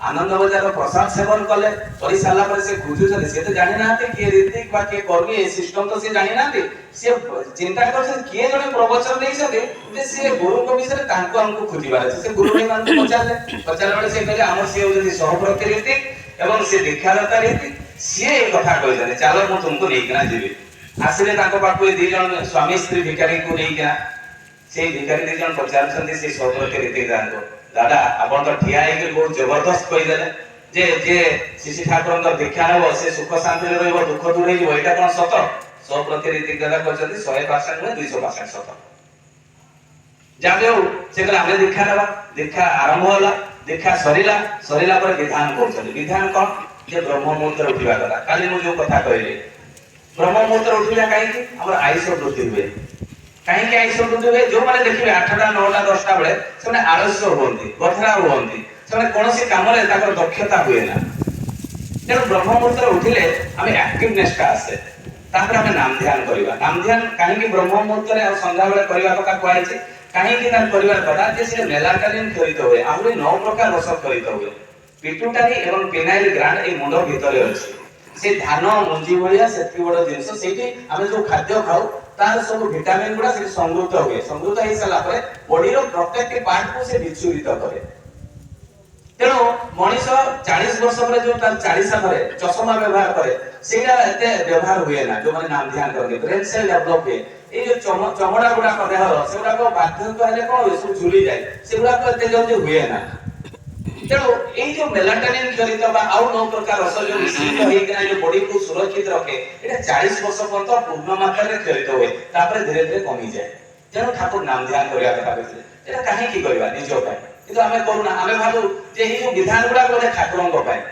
ଆନନ୍ଦ ବଜାର ପ୍ରସାଦ ସେବନ କଲେ। କରିସାରିଲା ପରେ ସେ ଖୋଜୁଛନ୍ତି, ସେ ତ ଜାଣିନାହାନ୍ତି କିଏ ଋତ୍ୱିକ ବା କିଏ କର୍ମୀ, ଏ ସିଷ୍ଟମ ତ ସେ ଜାଣିନାହାନ୍ତି। ସିଏ ଚିନ୍ତା କରୁଛନ୍ତି କିଏ ଜଣେ ପ୍ରବଚନ ଦେଇଛନ୍ତି ଯେ ସିଏ ଗୁରୁଙ୍କ ବିଷୟରେ, ତାଙ୍କୁ ଆମକୁ ଖୋଜିବାର ଅଛି। ସେ ଗୁରୁ ଭାଇମାନଙ୍କୁ ପଚାରିଲେ। ପଚାରିଲା ବେଳେ ସେ କହିଲେ ଆମର ସିଏ ହଉଛନ୍ତି ସହପ୍ରତି ଋତ୍ୱିକ ଏବଂ ସେ ଦୀକ୍ଷାଦାତା ଋତ୍ୱିକ, ସିଏ ଏଇ କଥା କହିଛନ୍ତି, ଚାଲ ମୁଁ ତୁମକୁ ନେଇକିନା ଯିବି। ଆସିଲେ ତାଙ୍କ ପାଖକୁ ଏ ଦି ଜଣ ସ୍ୱାମୀ ସ୍ତ୍ରୀ ଭିକାରୀକୁ ନେଇକିନା। ସେଇ ଭିକାରୀ ଦି ଜଣ ପଚାରୁଛନ୍ତି ସେଇ ସହପ୍ରତି ଋତ୍ୱିକ ଦାଦାଙ୍କୁ, ଦାଦା ଆପଣ ତ ଠିଆ ହେଇକି ବହୁତ ଜବରଦସ୍ତ କହିଦେଲେ ଯେ ଯିଏ ଶ୍ରୀ ଠାକୁରଙ୍କର ଦୀକ୍ଷା ନେବ ସେ ସୁଖ ଶାନ୍ତିରେ ରହିବ, ଦୁଃଖ ଦୂର ହେଇଯିବ, ଏଇଟା କଣ ସତ? ସହପ୍ରତି ଋତ୍ୱିକ ଦାଦା କହିଛନ୍ତି 100% ନୁହେଁ, 200% ସତ। ଯାହା ବି ହଉ ସେ କହିଲେ ଆମେ ଦୀକ୍ଷା ନେବା। ଦୀକ୍ଷା ଆରମ୍ଭ ହେଲା, ଦୀକ୍ଷା ସରିଲା। ସରିଲା ପରେ ବିଧାନ କରୁଛନ୍ତି। ବିଧାନ କଣ? ଯେ ବ୍ରହ୍ମ ମୁହୂର୍ତ୍ତରେ ଉଠିବା କଥା। କାଲି ମୁଁ ଯୋଉ କଥା କହିଲି, ବ୍ରହ୍ମ ମୁହୂର୍ତ୍ତରେ ଉଠିଲା କାହିଁକି? ଆମର ଆୟୁଷ ବୃଦ୍ଧି ହୁଏ। କାହିଁକି ଆୟୁଷ ବୃଦ୍ଧି ହୁଏ? ଯୋଉମାନେ ଦେଖିବେ 8ଟା 9ଟା 10ଟା ବେଳେ ସେମାନେ ଆଳସ୍ୟ ହୁଅନ୍ତି, ଗଧରା ହୁଅନ୍ତି, ସେମାନେ କୌଣସି କାମରେ ତାଙ୍କର ଦକ୍ଷତା ହୁଏ ନା। ତେଣୁ ବ୍ରହ୍ମ ମୁହୂର୍ତ୍ତରେ ଉଠିଲେ ଆମେ ଆକ୍ଟିଭନେସଟା ଆସେ। ତାପରେ ଆମେ ନାମ ଧ୍ୟାନ କରିବା। ନାମ ଧ୍ୟାନ କାହିଁକି ବ୍ରହ୍ମ ମୁହୂର୍ତ୍ତରେ ଆଉ ସନ୍ଧ୍ୟାବେଳେ କରିବା କଥା କୁହାଯାଇଛି? କାହିଁକି ନା କରିବାର କଥା ଯେ ସେ ମେଲାଟୋନିନ୍ କ୍ଷରିତ ହୁଏ, ଆହୁରି 9 ପ୍ରକାର ରସ କ୍ଷରିତ ହୁଏ। ପିଟୁଟାରୀ ଏବଂ ପିନାଇଲ ଗ୍ରାଣ୍ଡ ଏଇ ମୁଣ୍ଡ ଭିତରେ ଅଛି। ସେ ଧାନ ମଞ୍ଜି ଭଳିଆ ସେତିକି ବଡ ଜିନିଷ। ସେଇଠି ଆମେ ଯୋଉ ଖାଦ୍ୟ ଖାଉ ତାର ସବୁ ଭିଟାମିନ ଗୁଡା ସେଠି ସଂଗୃହୀତ ହୁଏ। ସଂଗୃହୀତ ହେଇସାରିଲା ପରେ ବଡିର ପ୍ରତ୍ୟେକଟି ପାର୍ଟକୁ ସେ ବିଚ୍ଛୁରିତ କରେ। ତେଣୁ ମଣିଷ 40 ବର୍ଷ ପରେ ଯୋଉ ତାର 40 ପରେ ଚଷମା ବ୍ୟବହାର କରେ, ସେଇଟା ଏତେ ବ୍ୟବହାର ହୁଏ ନା। ଯୋଉମାନେ ନାମ ଧ୍ୟାନ କରନ୍ତି, ବ୍ରେନ ସେଲ ଡେଭଲପ ହୁଏ। ଏଇ ଯୋଉ ଚମଡା ଗୁଡାକ ଦେହର, ସେଗୁଡାକ ବାର୍ଦ୍ଧକ୍ୟ ହେଲେ କଣ ହୁଏ, ସବୁ ଝୁଲିଯାଏ, ସେଗୁଡାକ ଏତେ ଜଲ୍ଦି ହୁଏ ନା। ତେଣୁ ଏଇ ଯୋଉ ମେଲାଟୋନିନ୍ କ୍ଷରିତ ବା ଆଉ 9 ପ୍ରକାର ରସ ଯୋଉ ମିଶ୍ରିତ ହେଇକିନା ଯୋଉ ବଡିକୁ ସୁରକ୍ଷିତ ରଖେ, ଏଇଟା 40 ବର୍ଷ ପର୍ଯ୍ୟନ୍ତ ପୂର୍ଣ୍ଣ ମାତ୍ରାରେ କ୍ଷରିତ ହୁଏ, ତାପରେ ଧୀରେ ଧୀରେ କମିଯାଏ। ତେଣୁ ଠାକୁର ନାମ ଧ୍ୟାନ କରିବା କଥା କହିଥିଲେ। ଏଇଟା କାହିଁକି କରିବା? ନିଜ ପାଇଁ। କିନ୍ତୁ ଆମେ କରୁନା। ଆମେ ଭାବୁ ଯେ ଏଇ ଯୋଉ ବିଧାନ ଗୁଡାକ ବୋଧେ ଠାକୁରଙ୍କ ପାଇଁ।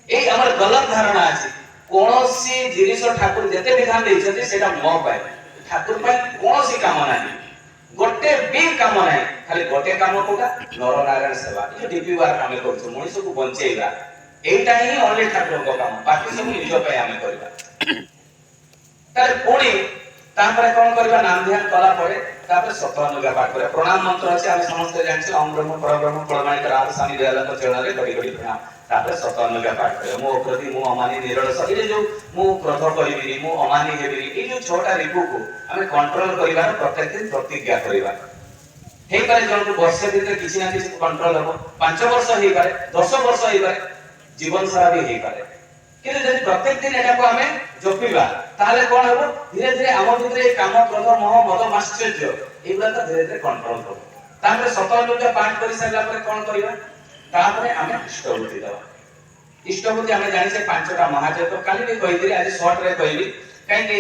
ଏଇ ଆମର ଗଲତ ଧାରଣା ଅଛି। କୌଣସି ଜିନିଷ ଠାକୁର ଯେତେ ବିଧାନ ଦେଇଛନ୍ତି ସେଇଟା ମୋ ପାଇଁ, ଠାକୁର ପାଇଁ କୌଣସି କାମ ନାହିଁ, ଗୋଟେ ବି କାମ ନାହିଁ। ଖାଲି ଗୋଟେ କାମ କୋଉଟା? ନରନାରାୟଣ ସେବା। ଏ ଯୋଉ ଡିପି ୱାର୍କ ଆମେ କରୁଛୁ, ମଣିଷକୁ ବଞ୍ଚେଇବା, ଏଇଟା ହିଁ ଅନଲି ଠାକୁରଙ୍କ କାମ। ବାକି ସବୁ ନିଜ ପାଇଁ ଆମେ କରିବା। ତାହେଲେ ପୁଣି ତାପରେ କଣ କରିବା? ନାମ ଧ୍ୟାନ କଲା ପରେ ତାପରେ ସତଅନୁଜ୍ଞା ପାଠ କରିବା। ପ୍ରଣାମ ମନ୍ତ୍ର ଅଛି, ଆମେ ସମସ୍ତେ ଜାଣିଛୁ, ଓମ୍ ବ୍ରହ୍ମ ପରବ୍ରହ୍ମ ପରମାଣିକ ରାମସ୍ୱାମୀ ଦୟାଲଙ୍କ ଚରଣରେ ଘଡ଼ି ଘଡ଼ି ପ୍ରଣାମ। ତାପରେ ସତଅନୁଜ୍ଞା ପାଠ କରିବା। ମୁଁ ଅକ୍ରୋଧୀ, ମୁଁ ଅମାନି, ନିରଳସ, ଏଇ ଯୋଉ ମୁଁ କ୍ରୋଧ କରିବିନି, ମୁଁ ଅମାନି ହେବିନି, ଏଇ ଯୋଉ 6ଟା ରିପୁକୁ ଆମେ କଣ୍ଟ୍ରୋଲ କରିବାର ପ୍ରତ୍ୟେକ ଦିନ ପ୍ରତିଜ୍ଞା କରିବା। ହେଇପାରେ ଜଣକୁ ବର୍ଷେ ଭିତରେ କିଛି ନା କିଛି କଣ୍ଟ୍ରୋଲ ହବ, 5 ବର୍ଷ ହେଇପାରେ, 10 ବର୍ଷ ହେଇପାରେ, ଜୀବନ ସାରା ବି ହେଇପାରେ। କିନ୍ତୁ ଯଦି ପ୍ରତ୍ୟେକ ଦିନ ଏଟାକୁ ଆମେ ଜପିବା, ତାହେଲେ କଣ ହବ? ଧୀରେ ଧୀରେ ଆମ ଭିତରେ ଏଇ କାମ, କ୍ରୋଧ, ମୋହ, ମଦ, ମାତ୍ସର୍ଯ୍ୟ ଏଇଗୁଡାକ ଧୀରେ ଧୀରେ କଣ୍ଟ୍ରୋଲ ହବ। ତାପରେ ସତଅନୁଜ୍ଞା ପାଠ କରି ସାରିଲା ପରେ କଣ କରିବା? ତାପରେ ଆମେ ଇଷ୍ଟବୃତ୍ତି ଦେବା। ଇଷ୍ଟବୃତ୍ତି ଆମେ ଜାଣିଛେ 5ଟା ମହାଯଜ୍ଞ, କାଲି ବି କହିଥିଲି, ଆଜି ସର୍ଟରେ କହିବି। କାହିଁକି?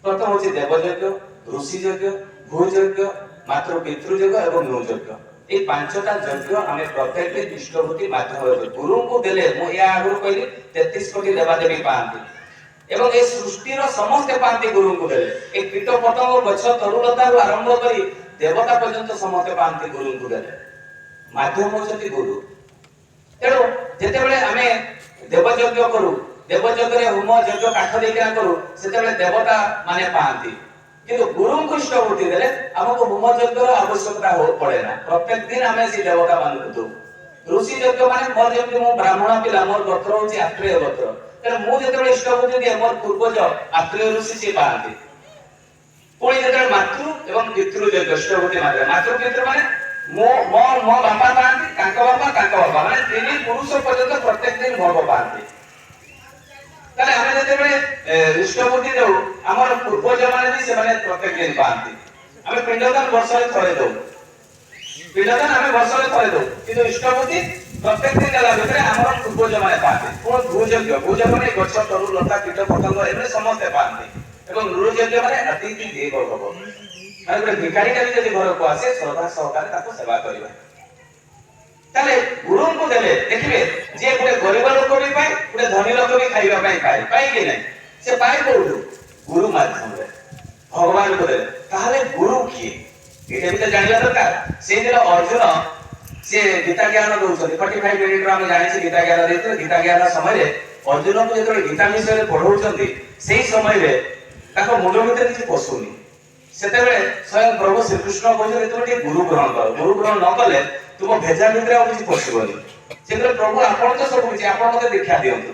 ପ୍ରଥମ ହଉଛି ଦେବଯଜ୍ଞ, ଋଷି ଯଜ୍ଞ, ଭୂଯଜ୍ଞ, ମାତୃ ପିତୃଯଜ୍ଞ ଏବଂ ନୃଯଜ୍ଞ। ଏଇ 5ଟା ଯଜ୍ଞ ଆମେ ପ୍ରତ୍ୟେକ ଦିନ ଇଷ୍ଟବୃତ୍ତି ମାଧ୍ୟମରେ କରୁ। ଗୁରୁଙ୍କୁ ଦେଲେ, ମୁଁ ଏହା ଆଗରୁ କହିଲି, 33 କୋଟି ଦେବାଦେବୀ ପାଆନ୍ତି ଏବଂ ଏ ସୃଷ୍ଟିର ସମସ୍ତେ ପାଆନ୍ତି ଗୁରୁଙ୍କୁ ଦେଲେ। ଏ କୀଟ ପତଙ୍ଗ, ଗଛ, ତରୁଲତାରୁ ଆରମ୍ଭ କରି ଦେବତା ପର୍ଯ୍ୟନ୍ତ ସମସ୍ତେ ପାଆନ୍ତି ଗୁରୁଙ୍କୁ ଦେଲେ। ମାଧ୍ୟମ ହଉଛନ୍ତି ଗୁରୁ। ତେଣୁ ଯେତେବେଳେ ଆମେ ଦେବଯଜ୍ଞ କରୁ, ଦେବଯଜ୍ଞରେ ହୋମ ଯଜ୍ଞ କାଠ ଦେଇକିନା କରୁ, ସେତେବେଳେ ଦେବତା ମାନେ ପାଆନ୍ତି। କିନ୍ତୁ ଗୁରୁଙ୍କୁ ଇଷ୍ଟବୃତ୍ତି ଦେଲେ ଆମକୁ ହୋମ ଯଜ୍ଞର ଆବଶ୍ୟକତା ପଡେ ନା। ପ୍ରତ୍ୟେକ ଦିନ ଆମେ ସେଇ ଦେବତା ମାନଙ୍କୁ ଦଉ। ଋଷି ଯଜ୍ଞ ମାନେ ମୋର ଯେମିତି ମୁଁ ବ୍ରାହ୍ମଣ ପିଲା, ମୋର ଗୋତ୍ର ହଉଛି ଆତ୍ରେୟ ଗୋତ୍ର। ତେଣୁ ମୁଁ ଯେତେବେଳେ ଇଷ୍ଟବୃତ୍ତି ଦିଏ, ମୋର ପୂର୍ବଜ ଆତ୍ରେୟ ଋଷି ସିଏ ପାଆନ୍ତି। ପୁଣି ଯେତେବେଳେ ମାତୃ ଏବଂ ପିତୃ ଯଜ୍ଞ ଇଷ୍ଟବୃତ୍ତି ମାତ୍ରା, ମାତୃ ପିତୃ ମାନେ ମୋ ମୋ ମୋ ବାପା ପାଆନ୍ତି, ତାଙ୍କ ବାପା, ତାଙ୍କ ବାପା, ମାନେ 3 ପୁରୁଷ ପର୍ଯ୍ୟନ୍ତ ପ୍ରତ୍ୟେକ ଦିନ ଭୋଗ ପାଆନ୍ତି। ତାହେଲେ ଆମେ ଯେତେବେଳେ ଇଷ୍ଟବୃତ୍ତି ଦଉ, ଆମର ପୂର୍ବଜ ମାନେ ବି ସେମାନେ ପ୍ରତ୍ୟେକ ଦିନ ପାଆନ୍ତି। ଆମେ ପିଣ୍ଡଦାନ ବର୍ଷରେ ଥରେ ଦଉ, ପିଣ୍ଡଦାନ ଆମେ ବର୍ଷରେ ଥରେ ଦଉ, କିନ୍ତୁ ଇଷ୍ଟବୃତ୍ତି ପ୍ରତ୍ୟେକ ଦିନ ଦେଲା ଭିତରେ ଆମର ପୂର୍ବଜ ମାନେ ପାଆନ୍ତି। ପୁଣି ଭୂଯଜ୍ଞ, ଭୂଯଜ୍ଞ ମାନେ ଗଛ, ତରୁ, ଲତା, କୀଟ ପତଙ୍ଗ ଏମାନେ ସମସ୍ତେ ପାଆନ୍ତି। ଏବଂ ନୃଯଜ୍ଞ ମାନେ ଅତିଥି ଦେବ ଭବ, ମାନେ ଗୋଟେ ଭିକାରୀଟା ବି ଯଦି ଘରକୁ ଆସେ, ଶ୍ରଦ୍ଧା ସହକାରେ ତାକୁ ସେବା କରିବା। ତାହେଲେ ଗୁରୁଙ୍କୁ ଦେଲେ ଦେଖିବେ, ଯିଏ ଗୋଟେ ଗରିବ ଲୋକ ବି ପାଏ, ଗୋଟେ ଗୋଟେ ଧନୀ ଲୋକ ବି ଖାଇବା ପାଇଁ ପାଏ, ପାଏ କି ନାହିଁ? ସେ ପାଏ କୋଉଠୁ? ଗୁରୁ ମାଧ୍ୟମରେ ଭଗବାନଙ୍କୁ ଦେଲେ। ତାହେଲେ ଗୁରୁ କିଏ, ଏଇଟା ବି ତ ଜାଣିବା ଦରକାର। ସେଇଦିନ ଅର୍ଜୁନ ସେ ଗୀତା ଜ୍ଞାନ ଦଉଛନ୍ତି। 45 ମିନିଟର ଆମେ ଜାଣିଛେ ଗୀତା ଜ୍ଞାନ ଦେଇଥିଲେ। ଗୀତା ଜ୍ଞାନ ସମୟରେ ଅର୍ଜୁନକୁ ଯେତେବେଳେ ଗୀତା ବିଷୟରେ ପଢଉଛନ୍ତି, ସେଇ ସମୟରେ ତାଙ୍କ ମୁଣ୍ଡ ଭିତରେ କିଛି ପଶୁନି। ସେତେବେଳେ ସ୍ୱୟଂ ପ୍ରଭୁ ଶ୍ରୀକୃଷ୍ଣ କହୁଛନ୍ତି, ତୁମେ ଟିକେ ଗୁରୁ ଗ୍ରହଣ କର, ଗୁରୁ ଗ୍ରହଣ ନ କଲେ ତୁମ ଭେଜା ଭିତରେ ଆଉ କିଛି ପଶିବନି। ସେଥିରେ ପ୍ରଭୁ ଆପଣ ତ ସବୁ କିଛି, ଆପଣ ମତେ ଦୀକ୍ଷା ଦିଅନ୍ତୁ।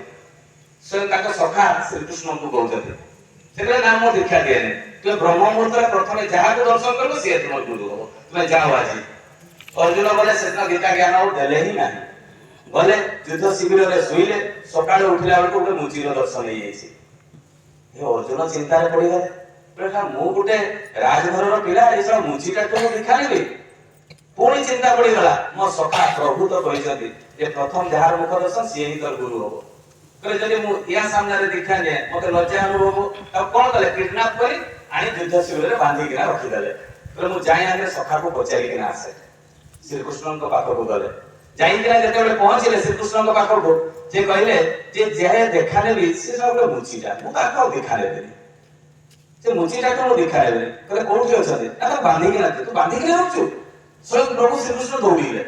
ସ୍ୱୟଂ ତାଙ୍କ ସଖା ଶ୍ରୀକୃଷ୍ଣଙ୍କୁ କହୁଛନ୍ତି। ସେତେବେଳେ ନା, ମୁଁ ଦୀକ୍ଷା ଦିଏନି, ତୁମେ ବ୍ରହ୍ମ ମୁହୂର୍ତ୍ତରେ ପ୍ରଥମେ ଯାହାକୁ ଦର୍ଶନ କରିବ ସିଏ ତୁମର ଗୁରୁ ହବ, ତୁମେ ଯାଅ ଆଜି। ଅର୍ଜୁନ ଗଲେ। ସେଦିନ ଗୀତା ଜ୍ଞାନ ଆଉ ଦେଲେ ହିଁ ନାହିଁ। ଗଲେ, ଯୁଦ୍ଧ ଶିବିରରେ ଶୋଇଲେ। ସକାଳୁ ଉଠିଲା ବେଳକୁ ଗୋଟେ ମୁଚିର ଦର୍ଶନ ହେଇଯାଇଛି। ଏ ଅର୍ଜୁନ ଚିନ୍ତାରେ ପଡିଗଲେ। କହିଲେ, ମୁଁ ଗୋଟେ ରାଜଘରର ପିଲା, ଏ ଶଳା ମୁଚିଟାକୁ ମୁଁ ଦୀକ୍ଷା ନେବି? ପୁଣି ଚିନ୍ତା ପଡିଗଲା, ମୋ ସଖା ପ୍ରଭୁ ତ କହିଛନ୍ତି ଯେ ପ୍ରଥମ ଯାହାର ମୁଖ ଦର୍ଶନ ସିଏ ହିଁ ତୋର ଗୁରୁ ହବ। କହିଲେ, ଯଦି ମୁଁ ୟା ସାମ୍ନାରେ ଦୀକ୍ଷା ନିଏ, ମତେ ଲଜ୍ଜା ଅନୁଭବ ହବ। ତାକୁ କଣ କଲେ? କିଡନାପ କରି ଆଣି ଯୁଦ୍ଧ ଶିବିରରେ ବାନ୍ଧିକିନା ରଖିଦେଲେ। କହିଲେ, ମୁଁ ଯାଇ ଆଗରେ ସଖାକୁ ପଚାରିକିନା ଆସେ। ଶ୍ରୀକୃଷ୍ଣଙ୍କ ପାଖକୁ ଗଲେ। ଯାଇକିନା ଯେତେବେଳେ ପହଞ୍ଚିଲେ ଶ୍ରୀକୃଷ୍ଣଙ୍କ ପାଖକୁ, ସେ କହିଲେ ଯେ ଯାହା ଦେଖା ନେବି ସେ ସବୁ ଗୋଟେ ମୁଚିଟା, ମୁଁ ତାକୁ ଆଉ ଦେଖା ନେବିନି, ସେ ମୁଚିଟାକୁ ମୁଁ ଦେଖା ନେବିନି। କହିଲେ, କୋଉଠି ଅଛନ୍ତି? ନା, ତାକୁ ବାନ୍ଧିକିନା। ତୁ ବାନ୍ଧିକିନା ରଖୁଛୁ? ସ୍ୱୟଂ ପ୍ରଭୁ ଶ୍ରୀକୃଷ୍ଣ ଦୌଡ଼ିଲେ।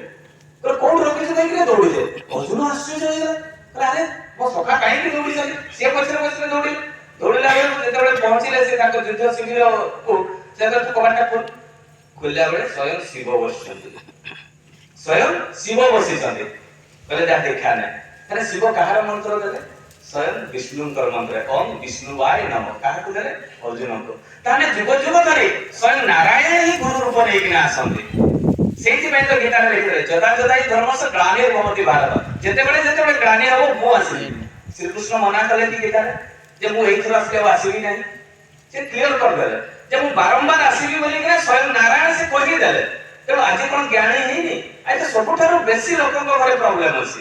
କହିଲେ, କୋଉଠି ରଖିଛୁ? କହିକିନା ଦୌଡ଼ିଲେ। ଅର୍ଜୁନ ଆଶ୍ଚର୍ଯ୍ୟ ହେଇଗଲା। କହିଲେ, ଆରେ ମୋ ସଖା କାହିଁକି ଦୌଡ଼ିଛନ୍ତି? ସିଏ ପଛରେ ପଛରେ ଦୌଡ଼ିଲେ। ଦୌଡ଼ିଲା ବେଳକୁ ଯେତେବେଳେ ପହଞ୍ଚିଲେ ସେ ତାଙ୍କ ଯୁଦ୍ଧ ଶିବିରକୁ, ସେ କହିଲେ, ତୁ କବାଟଟା ଖୋଲ। ଖୋଲିଲା ବେଳେ ସ୍ୱୟଂ ଶିବ ବସିଛନ୍ତି, ସ୍ୱୟଂ ଶିବ ବସିଛନ୍ତି। କହିଲେ, ଯାହା ଦେଖା ନାହିଁ। ତାହେଲେ ଶିବ କାହାର ମନ୍ତ୍ର ଦେଲେ? ସ୍ୱୟଂ ବିଷ୍ଣୁଙ୍କର ମନ୍ତ୍ର, ଓಂ ବିଷ୍ଣୁବାୟ ନମ। କାହାକୁ ଦେଲେ? ଅର୍ଜୁନଙ୍କୁ। ତାହେଲେ ଯୁଗ ଯୁଗ ଧରି ସ୍ୱୟଂ ନାରାୟଣ ହିଁ ଗୁରୁ ରୂପ ନେଇକିନା ଆସନ୍ତି। ସେଇଥିପାଇଁ ତ ଗୀତାରେ ଲେଖିଥିଲେ, ଯଦା ଯଦା ହି ଧର୍ମସ୍ୟ ଗ୍ଳାନିର୍ଭବତି ଭାରତ। ଯେତେବେଳେ ଯେତେବେଳେ ଗ୍ଳାନି ହବ, ମୁଁ ଆସିବି। ଶ୍ରୀକୃଷ୍ଣ ମନା କଲେ କି ଗୀତାରେ ଯେ ମୁଁ ଏଇଥର ଆସିଲେ ଆଉ ଆସିବି ନାହିଁ? ସେ କ୍ଲିୟର କରିଦେଲେ ଯେ ମୁଁ ବାରମ୍ବାର ଆସିବି ବୋଲିକିନା ସ୍ୱୟଂ ନାରାୟଣ ସେ କହିଦେଲେ। ତେଣୁ ଆଜି କଣ ଜ୍ଞାନୀ ହେଇନି? ଆଜି ତ ସବୁଠାରୁ ବେଶୀ ଲୋକଙ୍କ ଘରେ ପ୍ରୋବ୍ଲେମ ଅଛି।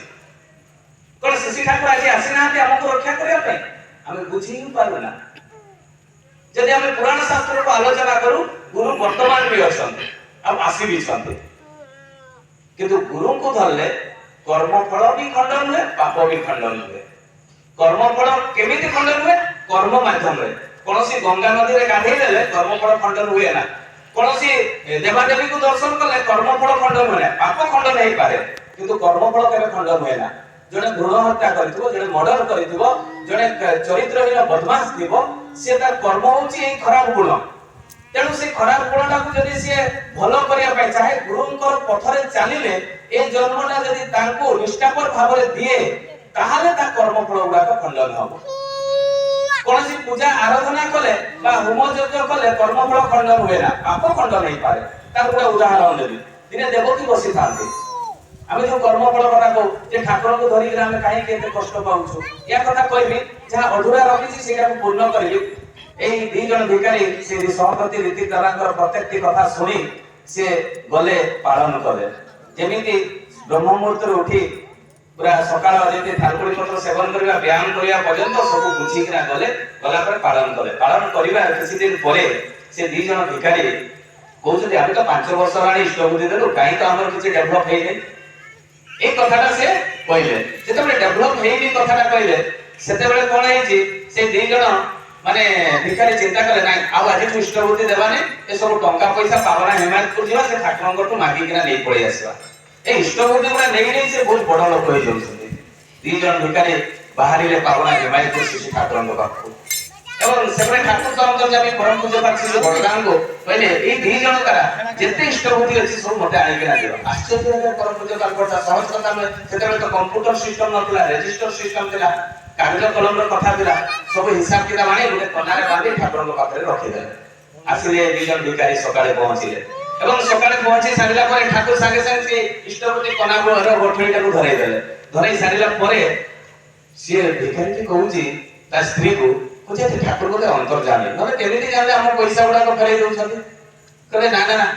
କଣ ଶ୍ରୀ ଠାକୁର ଆଜି ଆସିନାହାନ୍ତି ଆମକୁ ରକ୍ଷା କରିବା ପାଇଁ? ଆମେ ବୁଝି ହିଁ ପାରୁନା। ଯଦି ଆମେ ପୁରାଣ ଶାସ୍ତ୍ରକୁ ଆଲୋଚନା କରୁ, ଗୁରୁ ବର୍ତ୍ତମାନ ବି ଅଛନ୍ତି ଆଉ ଆସିବିଛନ୍ତି। କିନ୍ତୁ ଗୁରୁଙ୍କୁ ଧରିଲେ କର୍ମଫଳ ବି ଖଣ୍ଡନ ହୁଏ, ପାପ ବି ଖଣ୍ଡନ ହୁଏ। କର୍ମଫଳ କେମିତି ଖଣ୍ଡନ ହୁଏ? କର୍ମ ମାଧ୍ୟମରେ। କୌଣସି ଗଙ୍ଗା ନଦୀରେ ଗାଧେଇ ଦେଲେ କର୍ମଫଳ ଖଣ୍ଡନ ହୁଏ ନା। କୌଣସି ଦେବାଦେବୀକୁ ଦର୍ଶନ କଲେ କର୍ମଫଳ ଖଣ୍ଡନ ହୁଏ ନା। ପାପ ଖଣ୍ଡନ ହେଇପାରେ, କିନ୍ତୁ କର୍ମଫଳ କେବେ ଖଣ୍ଡନ ହୁଏ ନା। ଜଣେ ଭ୍ରୂଣ ହତ୍ୟା କରିଥିବ, ଜଣେ ମର୍ଡର କରିଥିବ, ଜଣେ ଚରିତ୍ରହୀନ ବଦମାସ ଥିବ, ସିଏ ତାର କର୍ମ ହଉଛି ଏଇ ଖରାପ ଗୁଣ। ତେଣୁ ସେ ଖରାପ ଗୁଣଟାକୁ ଯଦି ସିଏ ଭଲ କରିବା ପାଇଁ ଚାହେଁ, ଗୁରୁଙ୍କର ପଥରେ ଚାଲିଲେ, ଏ ଜନ୍ମଟା ଯଦି ତାଙ୍କୁ ନିଷ୍ଠାପର ଭାବରେ ଦିଏ, ତାହେଲେ ତା କର୍ମଫଳ ଗୁଡାକ ଖଣ୍ଡନ ହବ। କୌଣସି ପୂଜା ଆରାଧନା କଲେ ବା ହୋମ ଯଜ୍ଞ କଲେ କର୍ମଫଳ ଖଣ୍ଡନ ହୁଏ ନା, ପାପ ଖଣ୍ଡନ ହେଇପାରେ। ତାର ଗୋଟେ ଉଦାହରଣ ଦେବି। ଦିନେ ଦେବକୀ ବସିଥାନ୍ତି। ଆମେ ଯୋଉ କର୍ମଫଳ କଥା କହୁ ଯେ ଠାକୁରଙ୍କୁ ଧରିକିନା ଆମେ କାହିଁକି ଏତେ କଷ୍ଟ ପାଉଛୁ, ୟା କଥା କହିବି। ଯାହା ଅଧୁରା ରଖିଛି ସେଇଟାକୁ ପୂର୍ଣ୍ଣ କରିବି। ଏଇ ଦି ଜଣ ଭିକାରୀ ସେ ସହପତି ରୀତି ଦାଦାଙ୍କର ପ୍ରତ୍ୟେକଟି କଥା ଶୁଣି ସେ ଗଲେ, ପାଳନ କଲେ। ଯେମିତି ବ୍ରହ୍ମ ମୁହୂର୍ତ୍ତରେ ଉଠି ପୁରା ସକାଳ ଯେମିତି ଥାଲକୁଡି ପତ୍ର ସେବନ କରିବା, ବ୍ୟାୟାମ କରିବା ପର୍ଯ୍ୟନ୍ତ ସବୁ ବୁଝିକିନା ଗଲେ। ଗଲା ପରେ ପାଳନ କଲେ। ପାଳନ କରିବା କିଛି ଦିନ ପରେ ସେ ଦି ଜଣ ଭିକାରୀ କହୁଛନ୍ତି, ଆମେ ତ 5 ବର୍ଷ ହେଲାଣି ଇଷ୍ଟବୁଦ୍ଧି ଦେଲୁ, କାହିଁ ତ ଆମର କିଛି ଡେଭଲପ ହେଇନି? ଏଇ କଥାଟା ସେ କହିଲେ। ଯେତେବେଳେ ଡେଭଲପ ହେଇନି କଥାଟା କହିଲେ, ସେତେବେଳେ କଣ ହେଇଛି? ସେ ଦି ଜଣ ମାନେ ଭିକାରୀ ଚିନ୍ତା କଲେ, ନାଇଁ, ଆଉ ଆଜିଠୁ ଇଷ୍ଟବୁଦ୍ଧି ଦେବାନି। ଏସବୁ ଟଙ୍କା ପଇସା ପାବନା ହିମାୟତପୁର ଯିବା, ସେ ଠାକୁରଙ୍କଠୁ ମାଗିକିନା ନେଇ ପଳେଇ ଆସିବା। ଏଇ ଇଷ୍ଟବୁଦ୍ଧି ଗୁଡା ନେଇ ନେଇ ସେ ବହୁତ ବଡ ଲୋକ ହେଇଯାଉଛନ୍ତି। ଦି ଜଣ ଭିକାରୀ ବାହାରିଲେ ପାବନା ହିମାୟତପୁର ଶିଶୁ ଠାକୁରଙ୍କ ପାଖକୁ ଏବଂ ସେପଟେ ଠାକୁର ତ ଅନ୍ତର୍ଯାମୀ ପରମ ପୂଜ୍ୟ ଶ୍ରୀ ବଡଦାଙ୍କୁ କହିଲେ, ଏଇ ଦି ଜଣ ଦ୍ୱାରା ଯେତେ ଇଷ୍ଟବୁଦ୍ଧି ଅଛି ସବୁ ମତେ ଆଣିକିନା ଦିଅ। ଆଶ୍ଚର୍ଯ୍ୟ ହେଲେ ପରମ ପୂଜ୍ୟ ପାଲପଟା। ସହଜ କଥା ନୁହେଁ। ସେତେବେଳେ ତ କମ୍ପ୍ୟୁଟର ସିଷ୍ଟମ ନଥିଲା, ରେଜିଷ୍ଟର ସିଷ୍ଟମ ଥିଲା, କାଗଜ କଲମର କଥା ଥିଲା। ସବୁ ହିସାବ କିତାବ ଆଣି ଗୋଟେ କନାରେ ବାନ୍ଧି ଠାକୁରଙ୍କ ପାଖରେ ରଖିଦେଲେ। ଆସିଲେ ଦି ଜଣ ଭିକାରୀ, ସକାଳେ ପହଞ୍ଚିଲେ ଏବଂ ସକାଳେ ପହଞ୍ଚି ସାରିଲା ପରେ ଠାକୁର ସାଙ୍ଗେ ସାଙ୍ଗେ ସେ ଇଷ୍ଟବୁଦ୍ଧି କନାର ଗୋଠଳିଟାକୁ ଧରେଇ ଦେଲେ। ଧରେଇ ସାରିଲା ପରେ ସିଏ ଭିକାରୀଟି କହୁଛି ତା ସ୍ତ୍ରୀକୁ, କହୁଛି, ଆଜି ଠାକୁର ବୋଧେ ଅନ୍ତର୍ଯାମୀ, ନହେଲେ କେମିତି ଜାଣିଲେ ଆମ ପଇସା ଗୁଡାକ ଫେରେଇ ଦଉଛନ୍ତି? କହିଲେ, ନା ନା ନା।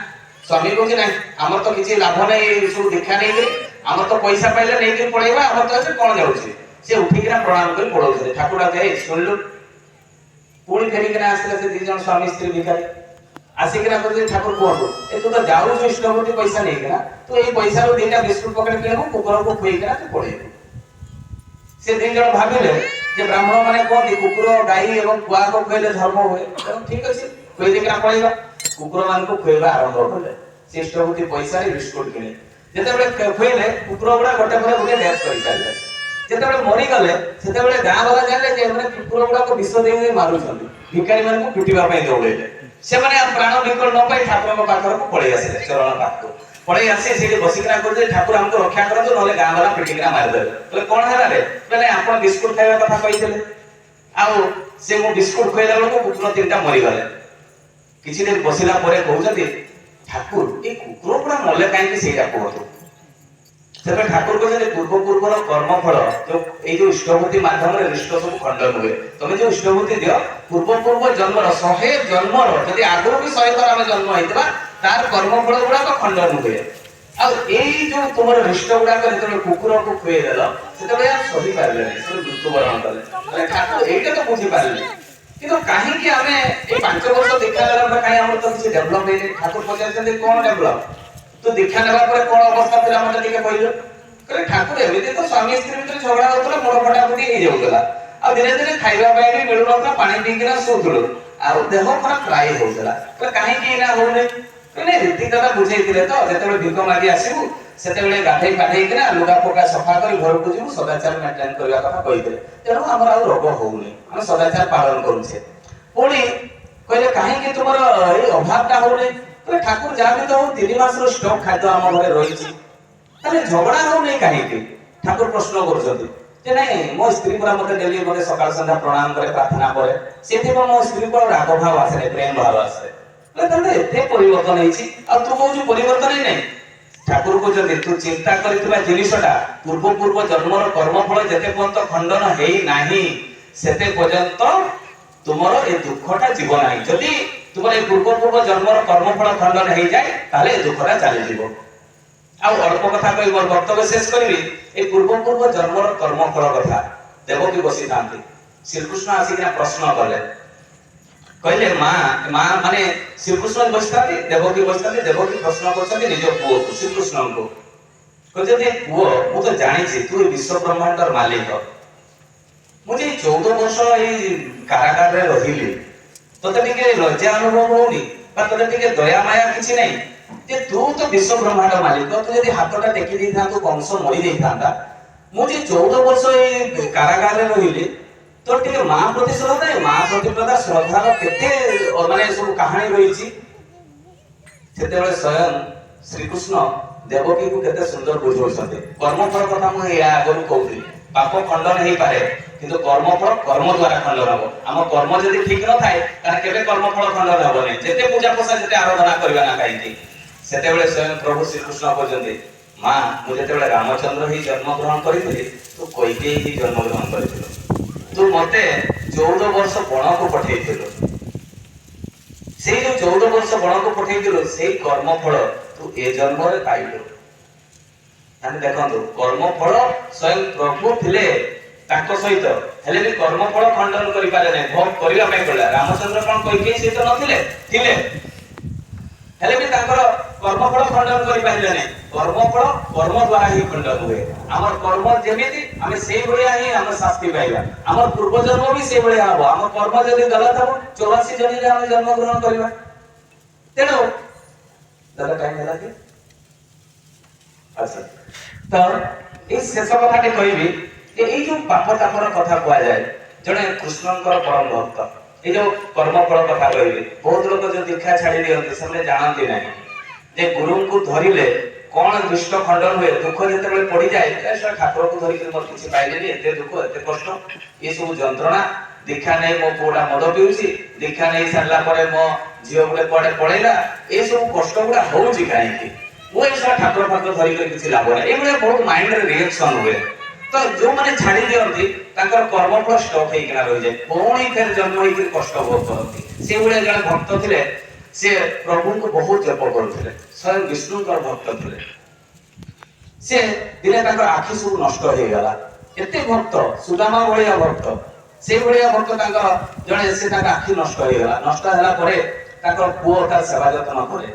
ସ୍ୱାମୀ କହୁଛି, ନାଇଁ, ଆମର ତ କିଛି ଲାଭ ନାହିଁ ଏଇ ସବୁ ଦୀକ୍ଷା ନେଇକରି। ଆମର ତ ପଇସା ପାଇଲେ ନେଇକରି ପଳେଇବା, ଆମର ତ ଅଛି କଣ ଯାଉଛି? ସେ ଉଠିକିନା ପ୍ରଣାମ କରି ପଳଉଛନ୍ତି। ଠାକୁର ଡାକେ, "ଏଇ ଶୁଣିଲୁ?" ପୁଣି ଫେରିକିନା ଆସିଲେ ସେ ଦି ଜଣ ସ୍ୱାମୀ ସ୍ତ୍ରୀ ଭିକାରୀ। ଆସିକିନା କହୁଛନ୍ତି, ଠାକୁର କୁହନ୍ତୁ, ଏ ତୁ ତ ଯାଉଛୁ ଇଷ୍ଟବୁଦ୍ଧି ପଇସା ନେଇକିନା, ତୁ ଏଇ ପଇସାରୁ ଦିଟା ବିସ୍କୁଟ ପକେଟ କିଣିବୁ, କୁକୁରକୁ ଖୁଏଇକିନା ତୁ ପଳେଇବୁ। ସେ ଦି ଜଣ ଭାବିଲେ ଯେ ବ୍ରାହ୍ମଣ ମାନେ କୁହନ୍ତି କୁକୁର, ଗାଈ ଏବଂ କୁଆକୁ ଖୁଆଇଲେ ଧର୍ମ ହୁଏ, ତେଣୁ ଠିକ ଅଛି, ଖୁଏଇ ଦେଇକିନା ପଳେଇବା। କୁକୁର ମାନଙ୍କୁ ଖୁଏଇବା ଆରମ୍ଭ କଲେ। ସେ ଇଷ୍ଟଭୂତି ପଇସାରେ ବିସ୍କୁଟ କିଣି ଯେତେବେଳେ ଖୁଏଇଲେ, କୁକୁର ଗୁଡା ଗୋଟେ ପରେ ଗୋଟେ ଡେଥ୍ କରିସାରିଲେ। ଯେତେବେଳେ ମରିଗଲେ, ସେତେବେଳେ ଗାଁ ବାଲା ଜାଣିଲେ ଯେ ଏମାନେ କୁକୁର ଗୁଡାକ ବିଷ ଦେଇ ଦେଇ ମାରୁଛନ୍ତି। ଭିକାରୀ ମାନଙ୍କୁ ପିଟିବା ପାଇଁ ଦୌଡେଇଲେ। ସେମାନେ ଆଉ ପ୍ରାଣ ବିକଳ ନ ପାଇ ଠାକୁରଙ୍କ ପାଖକୁ ପଳେଇ ଆସିଲେ। ଚରଣ ପାଖକୁ ପଳେଇ ଆସି ସେଇଠି ବସିକିନା କହୁଛନ୍ତି, "ଠାକୁର, ଆମକୁ ରକ୍ଷା କରନ୍ତୁ, ନହେଲେ ଗାଁ ବାଲା ପିଟିକିନା ମାରିଦେବେ।" କହିଲେ, "କଣ ହେଲା ରେ?" କହିଲେ, "ଆପଣ ବିସ୍କୁଟ ଖାଇବା କଥା କହିଥିଲେ, ଆଉ ସେ ମୁଁ ବିସ୍କୁଟ ଖୁଆଇଲା ବେଳକୁ କୁକୁର ତିନିଟା ମରିଗଲେ।" କିଛି ଦିନ ବସିଲା ପରେ କହୁଛନ୍ତି, "ଠାକୁର, ଏଇ କୁକୁର ଗୁଡା ମଲେ କାହିଁକି, ସେଇଟା କୁହନ୍ତୁ।" ସେତେବେଳେ ଠାକୁର କହୁଛନ୍ତି, ପୂର୍ବ ପୂର୍ବର କର୍ମଫଳ ଯୋଉ, ଏଇ ଯୋଉ ଇଷ୍ଟଭୂତି ମାଧ୍ୟମରେ ରିଷ୍ଟ ସବୁ ଖଣ୍ଡନ ହୁଏ। ତମେ ଯୋଉ ଇଷ୍ଟଭୂତି ଦିଅ, ପୂର୍ବ ପୂର୍ବ ଜନ୍ମର, 100 ଜନ୍ମର, ଯଦି ଆଗରୁ ବି 100 ଥର ଆମେ ଜନ୍ମ ହେଇଥିବା, ତାର କର୍ମଫଳ ଗୁଡାକ ଖଣ୍ଡନ ହୁଏ। ଆଉ ଏଇ ଯୋଉ ତୁମର ରିଷ୍ଟ ଗୁଡାକ ଯେତେବେଳେ କୁକୁରକୁ ଖୁଏଇଦେଲ, ସେତେବେଳେ ଆଉ ସହି ପାରିଲେନି, ସେ ମୃତ୍ୟୁବରଣ କଲେ। କହିଲେ, "ଠାକୁର, ଏଇଟା ତ ବୁଝିପାରିଲେ, କିନ୍ତୁ କାହିଁକି ଆମେ ଏଇ 5 ବର୍ଷ ଦୀକ୍ଷା ନେଲା ପରେ କାହିଁ ଆମର ତ କିଛି ଡେଭଲପ ହେଇନି?" ଠାକୁର ପଚାରିଛନ୍ତି, "କଣ ଡେଭଲପ? ତୁ ଦୀକ୍ଷା ନେବା ପରେ କଣ ଅବସ୍ଥା ଥିଲା, ମତେ ଟିକେ କହିଲୁ।" କହିଲେ, "ଠାକୁର, ଏମିତି ତ ସ୍ୱାମୀ ସ୍ତ୍ରୀ ଭିତରେ ଝଗଡା ହଉଥିଲା, ମୁଣ୍ଡ ଫଟାଫଟି ହେଇଯାଉଥିଲା, ଆଉ ଦିନେ ଦିନେ ଖାଇବା ପାଇଁ ବି ମିଳୁନଥିଲା, ପାଣି ପିଇକିନା ଶୋଉଥିଲୁ, ଆଉ ଦେହ ଖରାପ ପ୍ରାୟ ହଉଥିଲା।" କହିଲେ, "କାହିଁକି ଏଇନା ହଉନି?" କହିଲେ, "ରୀତି ଦାଦା ବୁଝେଇଥିଲେ ତ, ଯେତେବେଳେ ଭିକ ମାଗି ଆସିବୁ, ସେତେବେଳେ ଗାଧେଇ ପାଧେଇକିନା ଲୁଗା ଫୁଗା ସଫା କରି ଘରକୁ ଯିବୁ, ସଦାଚାର ମେଣ୍ଟେନ କରିବା କଥା କହିଥିଲେ। ତେଣୁ ଆମର ଆଉ ରୋଗ ହଉନି, ଆମେ ସଦାଚାର ପାଳନ କରୁଛେ।" ପୁଣି କହିଲେ, "କାହିଁକି ତୁମର ଏଇ ଅଭାବଟା ହଉନି?" କହିଲେ, "ଠାକୁର, ଯାହା ବି ତ ହଉ, 3 ମାସର ଷ୍ଟକ୍ ଖାଦ୍ୟ ଆମ ଘରେ ରହିଛି।" "ତାହେଲେ ଝଗଡା ହଉନି କାହିଁକି?" ଠାକୁର ପ୍ରଶ୍ନ କରୁଛନ୍ତି ଯେ, "ନାଇଁ, ମୋ ସ୍ତ୍ରୀ ପୁରା ମତେ ଡେଲି ମତେ ସକାଳ ସନ୍ଧ୍ୟା ପ୍ରଣାମ କରେ, ପ୍ରାର୍ଥନା କରେ, ସେଥିପାଇଁ ମୋ ସ୍ତ୍ରୀକୁ ଆଉ ରାଗ ଭାବ ଆସେ ନାହିଁ, ପ୍ରେମ ଭାବ ଆସେ।" କହିଲେ, "ତାହେଲେ ଏତେ ପରିବର୍ତ୍ତନ ହେଇଛି, ଆଉ ତୁ କହୁଛୁ ପରିବର୍ତ୍ତନ ହେଇନାହିଁ।" ଠାକୁର କହୁଛନ୍ତି, ତୁ ଚିନ୍ତା କରିଥିବା ଜିନିଷଟା ପୂର୍ବ ପୂର୍ବ ଜନ୍ମର କର୍ମଫଳ ଯେତେ ପର୍ଯ୍ୟନ୍ତ ଖଣ୍ଡନ ହେଇନାହିଁ, ସେତେ ପର୍ଯ୍ୟନ୍ତ ତୁମର ଏ ଦୁଃଖଟା ଯିବ ନାହିଁ। ଯଦି ତୁମର ଏ ପୂର୍ବ ପୂର୍ବ ଜନ୍ମର କର୍ମଫଳ ଖଣ୍ଡନ ହେଇଯାଏ, ତାହେଲେ ଏ ଦୁଃଖଟା ଚାଲିଯିବ। ଆଉ ଅଳ୍ପ କଥା କହି ମୋର ବକ୍ତବ୍ୟ ଶେଷ କରିବି। ଏଇ ପୂର୍ବ ପୂର୍ବ ଜନ୍ମର କର୍ମଫଳ କଥା, ଦେବକୀ ବସିଥାନ୍ତି, ଶ୍ରୀକୃଷ୍ଣ ଆସିକିନା ପ୍ରଶ୍ନ କଲେ। କହିଲେ, ମା, ମା, ମାନେ ଶ୍ରୀକୃଷ୍ଣ ବସିଥାନ୍ତି, ଦେବକୀ ବସିଥାନ୍ତି। ଦେବକୀ ପ୍ରଶ୍ନ କରୁଛନ୍ତି ନିଜ ପୁଅକୁ, ଶ୍ରୀକୃଷ୍ଣଙ୍କୁ। କହୁଛନ୍ତି, "ପୁଅ, ମୁଁ ତ ଜାଣିଛି ତୁ ଏ ବିଶ୍ୱ ବ୍ରହ୍ମାଣ୍ଡର ମାଲିକ। ମୁଁ ଯେ 14 ବର୍ଷ ଏଇ କାରାଗାରରେ ରହିଲି, ତତେ ଟିକେ ଲଜ୍ଜା ଅନୁଭବ ହଉନି ବା ତତେ ଟିକେ ଦୟା ମାୟା କିଛି ନାହିଁ ଯେ ତୁ ତ ବିଶ୍ୱ ବ୍ରହ୍ମାଣ୍ଡ ମାଲିକ, ତୁ ଯଦି ହାତଟା ଟେକି ଦେଇଥାନ୍ତୁ, କଂସ ମରି ଯାଇଥାନ୍ତା। ମୁଁ ଯେ 14 ବର୍ଷ ଏଇ କାରାଗାରରେ ରହିଲି, ତୋର ଟିକେ ମା ପ୍ରତି ଶ୍ରଦ୍ଧା ନାହିଁ? ମା ପ୍ରତି ପ୍ରଥା ଶ୍ରଦ୍ଧାର କେତେ ମାନେ ସବୁ କାହାଣୀ ରହିଛି।" ସେତେବେଳେ ସ୍ୱୟଂ ଶ୍ରୀକୃଷ୍ଣ ଦେବକୀକୁ କେତେ ସୁନ୍ଦର ବୁଝାଉଛନ୍ତି। କର୍ମଫଳ କଥା ମୁଁ ଏହା ଆଗରୁ କହୁଥିଲି। ପାପ ଖଣ୍ଡନ ହେଇପାରେ, କିନ୍ତୁ କର୍ମଫଳ କର୍ମ ଦ୍ୱାରା ଖଣ୍ଡନ ହବ। ଆମ କର୍ମ ଯଦି ଠିକ ନଥାଏ, ତାହେଲେ କେବେ କର୍ମଫଳ ଖଣ୍ଡନ ହବନି, ଯେତେ ପୂଜା ପୋଷା, ଯେତେ ଆରାଧନା କରିବା ନା କାହିଁକି। ସେତେବେଳେ ସ୍ୱୟଂ ପ୍ରଭୁ ଶ୍ରୀକୃଷ୍ଣ କହୁଛନ୍ତି, "ମା, ମୁଁ ଯେତେବେଳେ ରାମଚନ୍ଦ୍ର ହେଇ ଜନ୍ମଗ୍ରହଣ କରିଥିଲି, ତୁ କୈକେୟୀ ହେଇ ଜନ୍ମଗ୍ରହଣ କରିଥିଲୁ। ତୁ ମତେ 14 ବର୍ଷ ବଣକୁ ପଠେଇଥିଲୁ। ସେଇ ଯୋଉ 14 ବର୍ଷ ବଣକୁ ପଠେଇଥିଲୁ, ସେଇ କର୍ମଫଳ ତୁ ଏ ଜନ୍ମରେ ପାଇଲୁ।" ତାହେଲେ ଦେଖନ୍ତୁ, କର୍ମଫଳ ସ୍ୱୟଂ ପ୍ରଭୁ ଥିଲେ ତାଙ୍କ ସହିତ, ହେଲେ ବି କର୍ମଫଳ ଖଣ୍ଡନ କରିପାରେ ନାହିଁ, ଭୋଗ କରିବା ପାଇଁ ପଡିଲା। ରାମଚନ୍ଦ୍ର କଣ କୈକେୟୀ ସହିତ ନଥିଲେ? ଥିଲେ। ହେଲେ ବି ତାଙ୍କର କର୍ମଫଳ ଖଣ୍ଡନ କରିପାରିଲେ ନାହିଁ। କର୍ମଫଳ କର୍ମ ଦ୍ୱାରା ହିଁ ଖଣ୍ଡନ ହୁଏ। ଆମର କର୍ମ ଯେମିତି, ଆମେ ସେଇଭଳିଆ ହିଁ ଆମେ ଶାସ୍ତି ପାଇବା। ଆମର ପୂର୍ବ ଜନ୍ମ ବି ସେଇଭଳିଆ ହବ। ଆମ କର୍ମ ଯଦି ଗଲତ ହବ, 84 ଯୋନିରେ ଆମେ ଜନ୍ମ ଗ୍ରହଣ କରିବା। ତେଣୁ ଦାଦା, ଟାଇମ ହେଲା କି? ଆଚ୍ଛା, ତ ଏଇ ଶେଷ କଥାଟି କହିବି ଯେ ଏଇ ଯୋଉ ପାପ ତାପର କଥା କୁହାଯାଏ, ଜଣେ କୃଷ୍ଣଙ୍କର ପରମ ଭକ୍ତ, ଏଇ ଯୋଉ କର୍ମଫଳ କଥା କହିବି, ବହୁତ ଲୋକ ଯୋଉ ଦୀକ୍ଷା ଛାଡି ଦିଅନ୍ତି, ସେମାନେ ଜାଣନ୍ତି ନାହିଁ ଯେ ଗୁରୁଙ୍କୁ ଧରିଲେ କଣ ଦୁଷ୍ଟ ଖଣ୍ଡନ ହୁଏ। ଦୁଃଖ ଯେତେବେଳେ ପଡିଯାଏ, "ଏ ଶଳା, ଠାକୁରଙ୍କୁ ଧରିକି ମୋର କିଛି ପାଇଲେନି, ଏତେ ଦୁଃଖ, ଏତେ କଷ୍ଟ, ଏ ସବୁ ଯନ୍ତ୍ରଣା। ଦୀକ୍ଷା ନେଇ ମୋ ପୁଅଟା ମଦ ପିଉଛି, ଦୀକ୍ଷା ନେଇ ସାରିଲା ପରେ ମୋ ଝିଅ ଗୋଟେ କୁଆଡେ ପଳେଇଲା, ଏସବୁ କଷ୍ଟ ଗୁଡା ହଉଛି କାହିଁକି? ମୁଁ ଏ ଶଳା ଠାକୁର ଫାକୁର ଧରିକରି କିଛି ଲାଭ ନାହିଁ।" ଏଇଭଳିଆ ବହୁତ ମାଇଣ୍ଡରେ ରିଏକ୍ସନ ହୁଏ। ତ ଯୋଉମାନେ ଛାଡି ଦିଅନ୍ତି, ତାଙ୍କର କର୍ମଫଳ ଷ୍ଟକ୍ ହେଇକିନା ରହିଯାଏ, ପୁଣି ଫେର ଜନ୍ମ ହେଇକିରି କଷ୍ଟ ଭୋଗ କରନ୍ତି। ସେଇଭଳିଆ ଜଣେ ଭକ୍ତ ଥିଲେ। ସେ ପ୍ରଭୁଙ୍କୁ ବହୁତ ଜପ କରୁଥିଲେ, ସ୍ୱୟଂ ବିଷ୍ଣୁଙ୍କର ଭକ୍ତ ଥିଲେ। ସେ ଦିନେ ତାଙ୍କର ଆଖି ସବୁ ନଷ୍ଟ ହେଇଗଲା। ଏତେ ଭକ୍ତ, ସୁଦାମା ଭଳିଆ ଭକ୍ତ, ସେଇଭଳିଆ ଭକ୍ତ ତାଙ୍କର ଜଣେ, ସେ ତାଙ୍କ ଆଖି ନଷ୍ଟ ହେଇଗଲା। ନଷ୍ଟ ହେଲା ପରେ ତାଙ୍କର ପୁଅ ତାର ସେବା ଯତ୍ନ କରେ।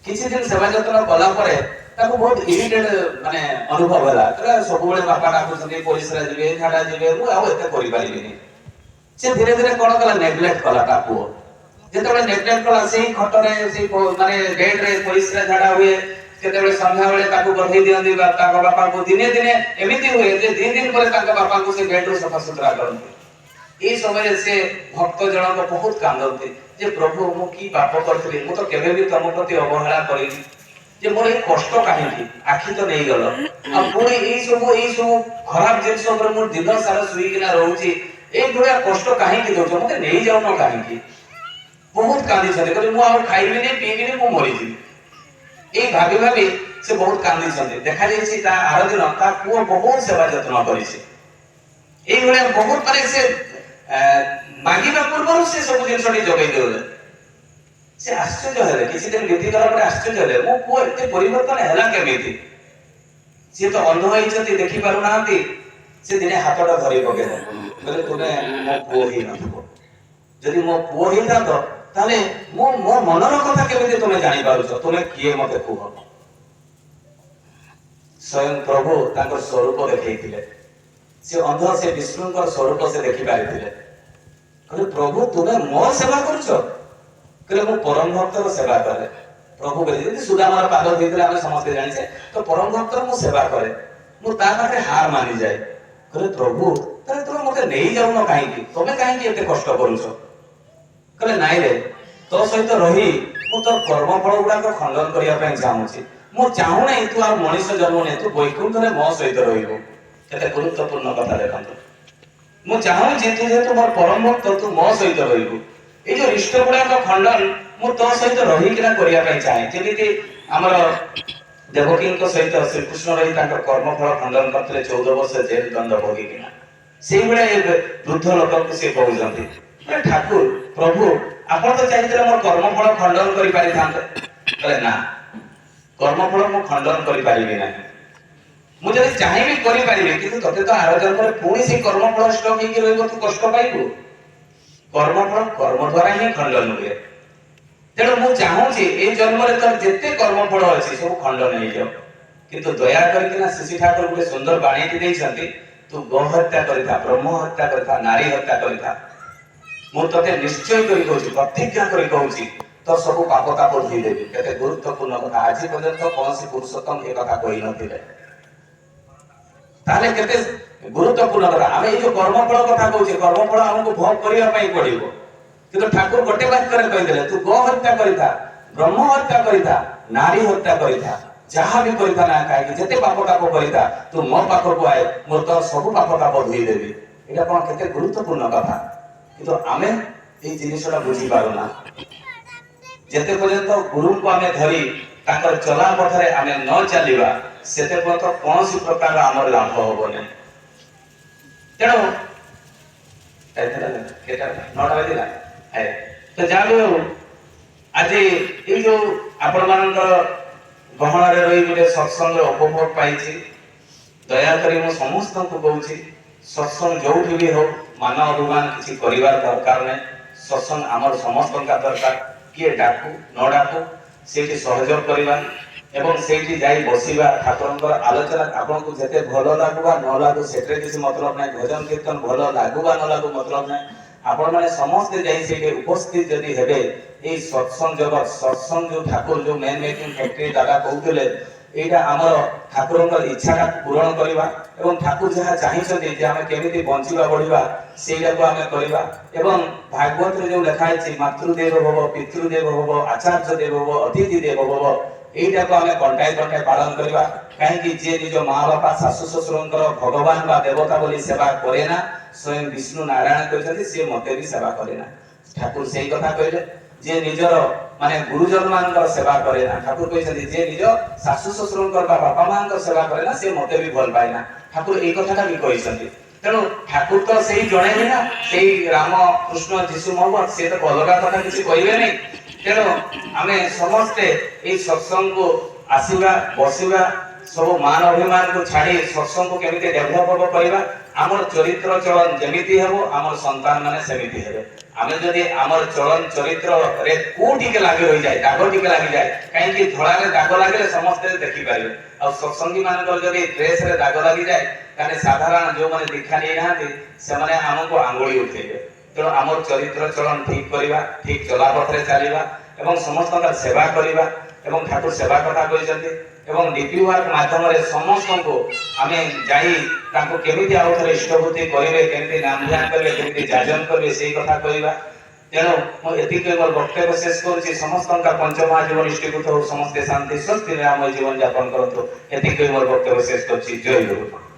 କିଛି ଦିନ ସେବା ଯତ୍ନ କଲା ପରେ ତାକୁ ବହୁତ ଇରିଟେଡ୍ ମାନେ ଅନୁଭବ ହେଲା। କହିଲା ସବୁବେଳେ ବାପା ଡାକୁଛନ୍ତି, ପରିସ୍ରା ଯିବେ, ଝାଡା ଯିବେ, ମୁଁ ଆଉ ଏତେ କରିପାରିବିନି। ସେ ଧୀରେ ଧୀରେ କଣ କଲା, ନେଗ୍ଲେକ୍ଟ କଲା ତା ପୁଅ। ଯେତେବେଳେ ନେଗ୍ଲେକ୍ଟ କଲା, ସେଇ ଖଟରେ, ସେଇ ମାନେ ବେଡରେ ପରିସ୍ରା ଝାଡା ହୁଏ। କେତେବେଳେ ସନ୍ଧ୍ୟାବେଳେ ତାକୁ ଗଧେଇ ଦିଅନ୍ତି ବା ତାଙ୍କ ବାପାଙ୍କୁ। ଦିନେ ଦିନେ ଏମିତି ହୁଏ ଯେ 2 ଦିନ ପରେ ତାଙ୍କ ବାପାଙ୍କୁ ସେ ବେଡରୁ ସଫାସୁତୁରା କରନ୍ତି। ଏଇ ସମୟରେ ସେ ଭକ୍ତ ଜଣକ ବହୁତ କାନ୍ଦନ୍ତି ଯେ ପ୍ରଭୁ, ମୁଁ କି ପାପ କରିଥିଲି? ମୁଁ ତ କେବେ ବି ତମ ପ୍ରତି ଅବହେଳା କରିନି ଯେ ମୋର ଏଇ କଷ୍ଟ କାହିଁକି? ଆଖି ତ ନେଇଗଲ, ଆଉ ପୁଣି ଏଇ ସବୁ ଖରାପ ଜିନିଷ ଉପରେ ମୁଁ ଦିନ ସାରା ଶୋଇକିନା ରହୁଛି। ଏଇଭଳିଆ କଷ୍ଟ କାହିଁକି ଦଉଛ? ମତେ ନେଇଯାଉନ କାହିଁକି? ବହୁତ କାନ୍ଦିଛନ୍ତି। କହିଲେ ମୁଁ ଆଉ ଖାଇବିନି, ପିଇବିନି, ମୁଁ ମରିଯିବି। ଏଇ ଭାବି ଭାବି ସେ ବହୁତ କାନ୍ଦିଛନ୍ତି। ଦେଖାଯାଇଛି ତା ଆର ଦିନ ତା ପୁଅ ବହୁତ ସେବା ଯତ୍ନ କରିଛି। ଏଇଭଳିଆ ବହୁତ ମାନେ ସେ ମାଗିବା ପୂର୍ବରୁ ସେ ସବୁ ଜିନିଷଟି ଯୋଗେଇ ଦେଉଲେ। ସେ ଆଶ୍ଚର୍ଯ୍ୟ ହେଲେ। କିଛି ଦିନ ବିତିଗଲା ପରେ ଆଶ୍ଚର୍ଯ୍ୟ ହେଲେ, ମୋ ପୁଅ ଏତେ ପରିବର୍ତ୍ତନ ହେଲା କେମିତି? ସିଏ ତ ଅନ୍ଧ ହେଇଛନ୍ତି, ଦେଖି ପାରୁନାହାନ୍ତି। ସେ ଦିନେ ହାତଟା ଧରି ପକେଇଲେ। କହିଲେ, ତୁମେ ମୋ ପୁଅ ହେଇନଥିବ। ଯଦି ମୋ ପୁଅ ହେଇଥାନ୍ତ, ତାହେଲେ ମୁଁ ମୋ ମନର କଥା କେମିତି ତୁମେ ଜାଣିପାରୁଛ? ତୁମେ କିଏ ମତେ କୁହ। ସ୍ୱୟଂ ପ୍ରଭୁ ତାଙ୍କର ସ୍ୱରୂପ ଦେଖେଇଥିଲେ। ସେ ଅନ୍ଧ, ସେ ବିଷ୍ଣୁଙ୍କର ସ୍ୱରୂପ ସେ ଦେଖିପାରିଥିଲେ। କହିଲେ, ପ୍ରଭୁ, ତୁମେ ମୋ ସେବା କରୁଛ? କହିଲେ, ମୁଁ ପରମ ଭକ୍ତର ସେବା କରେ। ପ୍ରଭୁ କହିଲେ, ଯେମିତି ସୁଦାମାର ପାଦ ଧୋଇଥିଲେ, ଆମେ ସମସ୍ତେ ଜାଣିଛେ ତ, ପରମ ଭକ୍ତର ମୁଁ ସେବା କରେ, ମୁଁ ତା ପାଖରେ ହାର ମାନିଯାଏ। କହିଲେ, ପ୍ରଭୁ, ତାହେଲେ ତୁମେ ମତେ ନେଇଯାଉନ କାହିଁକି? ତମେ କାହିଁକି ଏତେ କଷ୍ଟ କରୁଛ? କହିଲେ, ନାଇଁ ରେ, ତୋ ସହିତ ରହି ମୁଁ ତୋର କର୍ମଫଳ ଗୁଡାକ ଖଣ୍ଡନ କରିବା ପାଇଁ ଚାହୁଁଛି। ମୁଁ ଚାହୁଁନାହିଁ ତୁ ଆଉ ମଣିଷ ଜନ୍ମ ନେ, ତୁ ବୈକୁଣ୍ଠରେ ମୋ ସହିତ ରହିବୁ। କେତେ ଗୁରୁତ୍ୱପୂର୍ଣ୍ଣ କଥା ଦେଖନ୍ତୁ। ମୁଁ ଚାହୁଁଛି ତୁ ଯେହେତୁ ମୋର ପରମ ଭକ୍ତ, ତୁ ମୋ ସହିତ ରହିବୁ। ଏଇ ଯୋଉ ଇଷ୍ଟ ଗୁଡାକ ଖଣ୍ଡନ ମୁଁ ତୋ ସହିତ ରହିକିନା କରିବା ପାଇଁ ଚାହେଁ। ଯେମିତି ଆମର ଦେବକୀଙ୍କ ସହିତ ଶ୍ରୀକୃଷ୍ଣ ରହି ତାଙ୍କର କର୍ମଫଳ ଖଣ୍ଡନ କରିଥିଲେ 14 ବର୍ଷ ଜେଲ ଦଣ୍ଡ ଭୋଗିକିନା, ସେଇଭଳିଆ ଏ ବୃଦ୍ଧ ଲୋକଙ୍କୁ ସେ କହୁଛନ୍ତି। କହିଲେ, ଠାକୁର ପ୍ରଭୁ, ଆପଣ ତ ଚାହିଁଥିଲେ ମୋର କର୍ମଫଳ ଖଣ୍ଡନ କରିପାରିଥାନ୍ତେ। କହିଲେ, ନା, କର୍ମଫଳ ମୁଁ ଖଣ୍ଡନ କରିପାରିବି ନାହିଁ। ମୁଁ ଯଦି ଚାହିଁବି କରିପାରିବି, କିନ୍ତୁ ତତେ ତ ଆର ଜନ୍ମରେ ପୁଣି ସେଇ କର୍ମଫଳ ଷ୍ଟକ୍ ହେଇକି ରହିବ, ତୁ କଷ୍ଟ ପାଇବୁ। କର୍ମଫଳ କର୍ମ ଦ୍ୱାରା ହିଁ ଖଣ୍ଡନ ହୁଏ। ତେଣୁ ମୁଁ ଚାହୁଁଛି ଏଇ ଜନ୍ମରେ ତୋର ଯେତେ କର୍ମଫଳ ଅଛି ସବୁ ଖଣ୍ଡନ ହେଇଯାଉ। କିନ୍ତୁ ଦୟା କରିକିନା ଶ୍ରୀ ଠାକୁର ଗୋଟେ ସୁନ୍ଦର ବାଣୀଟି ଦେଇଛନ୍ତି, ତୁ ଗୋ ହତ୍ୟା କରିଥା, ବ୍ରହ୍ମ ହତ୍ୟା କରିଥା, ନାରୀ ହତ୍ୟା କରିଥା, ମୁଁ ତତେ ନିଶ୍ଚୟ କରି କହୁଛି, ପ୍ରତିଜ୍ଞା କରି କହୁଛି, ତୋର ସବୁ ପାପ ତାପ ଧୋଇଦେବି। କେତେ ଗୁରୁତ୍ୱପୂର୍ଣ୍ଣ କଥା! ଆଜି ପର୍ଯ୍ୟନ୍ତ କୌଣସି ପୁରୁଷୋତ୍ତମ ଏ କଥା କହିନଥିଲେ। ତାହେଲେ କେତେ ଗୁରୁତ୍ୱପୂର୍ଣ୍ଣ କଥା! ଆମେ ଏଇ ଯୋଉ କର୍ମଫଳ କଥା କହୁଛେ, କର୍ମଫଳ ଆମକୁ ଭୋଗ କରିବା ପାଇଁ ପଡିବ। କିନ୍ତୁ ଠାକୁର ଗୋଟେ ବାକ୍ୟରେ କହିଦେଲେ, ତୁ ଗୋ ହତ୍ୟା କରିଥା, ବ୍ରହ୍ମ ହତ୍ୟା କରିଥା, ନାରୀ ହତ୍ୟା କରିଥା, ଯାହା ବି କରିଥା ନା କାହିଁକି, ଯେତେ ପାପ ତାପ କରିଥା, ତୁ ମୋ ପାଖକୁ ଆଏ, ମୁଁ ତୋର ସବୁ ପାପ ତାପ ଧୋଇଦେବି। ଏଇଟା କଣ କେତେ ଗୁରୁତ୍ୱପୂର୍ଣ୍ଣ କଥା! କିନ୍ତୁ ଆମେ ଏଇ ଜିନିଷଟା ବୁଝିପାରୁନା। ଯେତେ ପର୍ଯ୍ୟନ୍ତ ଗୁରୁଙ୍କୁ ଆମେ ଧରି ତାଙ୍କର ଚଲା ପଥରେ ଆମେ ନ ଚାଲିବା, ସେତେ ପର୍ଯ୍ୟନ୍ତ କୌଣସି ପ୍ରକାର ଆମର ଲାଭ ହବ ନାହିଁ। ତେଣୁ କେତେଟା? 9ଟା ବାଜିଲା। ତ ଯାହା ବି ହଉ, ଆଜି ଏଇ ଯୋଉ ଆପଣମାନଙ୍କର ଗହଣରେ ରହି ଗୋଟେ ସତ୍ସଙ୍ଗର ଉପଭୋଗ ପାଇଛି, ଦୟାକରି ମୁଁ ସମସ୍ତଙ୍କୁ କହୁଛି, ସତ୍ସଙ୍ଗ ଯୋଉଠି ବି ହଉ, ମାନ ଅଭିମାନ କିଛି କରିବାର ଦରକାର ନାହିଁ। ସତ୍ସଙ୍ଗ ଆମର ସମସ୍ତଙ୍କ ଦରକାର। କିଏ ଡାକୁ ନ ଡାକୁ, ସେଇଠି ସହଯୋଗ କରିବା ଏବଂ ସେଇଠି ଯାଇ ବସିବା। ଠାକୁରଙ୍କର ଆଲୋଚନା ଆପଣଙ୍କୁ ଯେତେ ଭଲ ଲାଗୁ ବା ନ ଲାଗୁ, ସେଥିରେ କିଛି ମତଲବ ନାହିଁ। ଭଜନ କୀର୍ତ୍ତନ ଭଲ ଲାଗୁ ବା ନ ଲାଗୁ, ମତଲବ ନାହିଁ। ଆପଣମାନେ ସମସ୍ତେ ଯାଇ ସେଇଠି ଉପସ୍ଥିତ ଯଦି ହେବେ, ଏଇ ସତ୍ସଙ୍ଗ ଜଗତ, ସତ୍ସଙ୍ଗ ଯୋଉ ଠାକୁର ଯୋଉ ମେନ୍ ମେକିଂ ଫ୍ୟାକ୍ଟ୍ରି ଦାଦା କହୁଥିଲେ, ଏଇଟା ଆମର ଠାକୁରଙ୍କର ଇଚ୍ଛାଟାକୁ ପୂରଣ କରିବା ଏବଂ ଠାକୁର ଯାହା ଚାହିଁଛନ୍ତି ଯେ ଆମେ କେମିତି ବଞ୍ଚିବା, ବଢିବା, ସେଇଟାକୁ ଆମେ କରିବା। ଏବଂ ଭାଗବତରେ ଯୋଉ ଲେଖା ହେଇଛି, ମାତୃଦେବ ଭବ, ପିତୃଦେବ ଭବ, ଆଚାର୍ଯ୍ୟ ଦେବ ଭବ, ଅତିଥି ଦେବ ଭବ, ଏଇଟାକୁ ଆମେ କଣ୍ଟାଏ କଣ୍ଟାଏ ପାଳନ କରିବା। କାହିଁକି ଯିଏ ନିଜ ମା ବାପା, ଶାଶୁ ଶ୍ୱଶୁରଙ୍କର ଭଗବାନ ବା ଦେବତା ବୋଲି ସେବା କରେ ନା, ସ୍ୱୟଂ ବିଷ୍ଣୁ ନାରାୟଣ କହିଛନ୍ତି, ସିଏ ମତେ ବି ସେବା କରେ ନା। ଠାକୁର ସେଇ କଥା କହିଲେ। ଯିଏ ନିଜର ମାନେ ଗୁରୁଜନ ମାନଙ୍କର ସେବା କରେ ନା, ଠାକୁର କହିଛନ୍ତି, ଯିଏ ନିଜ ଶାଶୁ ଶ୍ୱଶୁରଙ୍କର ବା ବାପା ମାଙ୍କର ସେବା କରେ ନା, ସିଏ ମତେ ବି ଭଲ ପାଏ ନା। ଠାକୁର ଏଇ କଥାଟା ବି କହିଛନ୍ତି। ତେଣୁ ଠାକୁର ତ ସେଇ ଜଣେ ହିଁ ନା, ସେଇ ରାମ, କୃଷ୍ଣ, ଯୀଶୁ, ମହମ୍ମଦ, ସିଏ ତ ଅଲଗା କଥା କିଛି କହିବେନି। ତେଣୁ ଆମେ ସମସ୍ତେ ଏଇ ସତ୍ସଙ୍ଗକୁ ଆସିବା, ବସିବା, ସବୁ ମାନ ଅଭିମାନକୁ ଛାଡ଼ି ସତ୍ସଙ୍ଗକୁ କେମିତି ଡେଭଲପ ହବ କରିବା। ଆମର ଚରିତ୍ର ଚଳନ ଯେମିତି ହେବ, ଆମର ସନ୍ତାନ ମାନେ ସେମିତି ହେବେ। ଆମେ ଯଦି ଆମର ଚଳନ ଚରିତ୍ରରେ କୁ ଟିକେ ଲାଗି ରହିଯାଏ, ଦାଗ ଟିକେ ଲାଗିଯାଏ, କାହିଁକି ଧଳାରେ ଦାଗ ଲାଗିଲେ ସମସ୍ତେ ଦେଖିପାରିବେ। ଆଉ ସତ୍ସଙ୍ଗୀ ମାନଙ୍କର ଯଦି ଡ୍ରେସରେ ଦାଗ ଲାଗିଯାଏ, ତାହେଲେ ସାଧାରଣ ଯୋଉମାନେ ଦୀକ୍ଷା ନେଇନାହାନ୍ତି, ସେମାନେ ଆମକୁ ଆଙ୍ଗୁଳି ଉଠେଇବେ। ତେଣୁ ଆମର ଚରିତ୍ର ଚଳନ ଠିକ କରିବା, ଠିକ ଚଲାପଥରେ ଚାଲିବା ଏବଂ ସମସ୍ତଙ୍କର ସେବା କରିବା ଏବଂ ଠାକୁର ସେବା କଥା କହିଛନ୍ତି ଏବଂ ଡିପି ୱାର୍କ ମାଧ୍ୟମରେ ସମସ୍ତଙ୍କୁ ଆମେ ଯାଇ ତାଙ୍କୁ କେମିତି ଆଉ ଥରେ ଇଷ୍ଟବୁଦ୍ଧି କରିବେ, କେମିତି ନାମ ଧ୍ୟାନ କରିବେ, କେମିତି ଯାଜନ କରିବେ, ସେଇ କଥା କହିବା। ତେଣୁ ମୁଁ ଏତିକି ମୋର ବକ୍ତବ୍ୟ ଶେଷ କରୁଛି। ସମସ୍ତଙ୍କ ପଞ୍ଚମହାଜୀବନ ଇଷ୍ଟୀକୃତ ହଉ। ସମସ୍ତେ ଶାନ୍ତି, ସ୍ୱସ୍ତି, ନିରାମୟ ଜୀବନ ଯାପନ କରନ୍ତୁ। ଏତିକି ମୋର ବକ୍ତବ୍ୟ ଶେଷ କରୁଛି। ଜୟ ଗୁରୁ।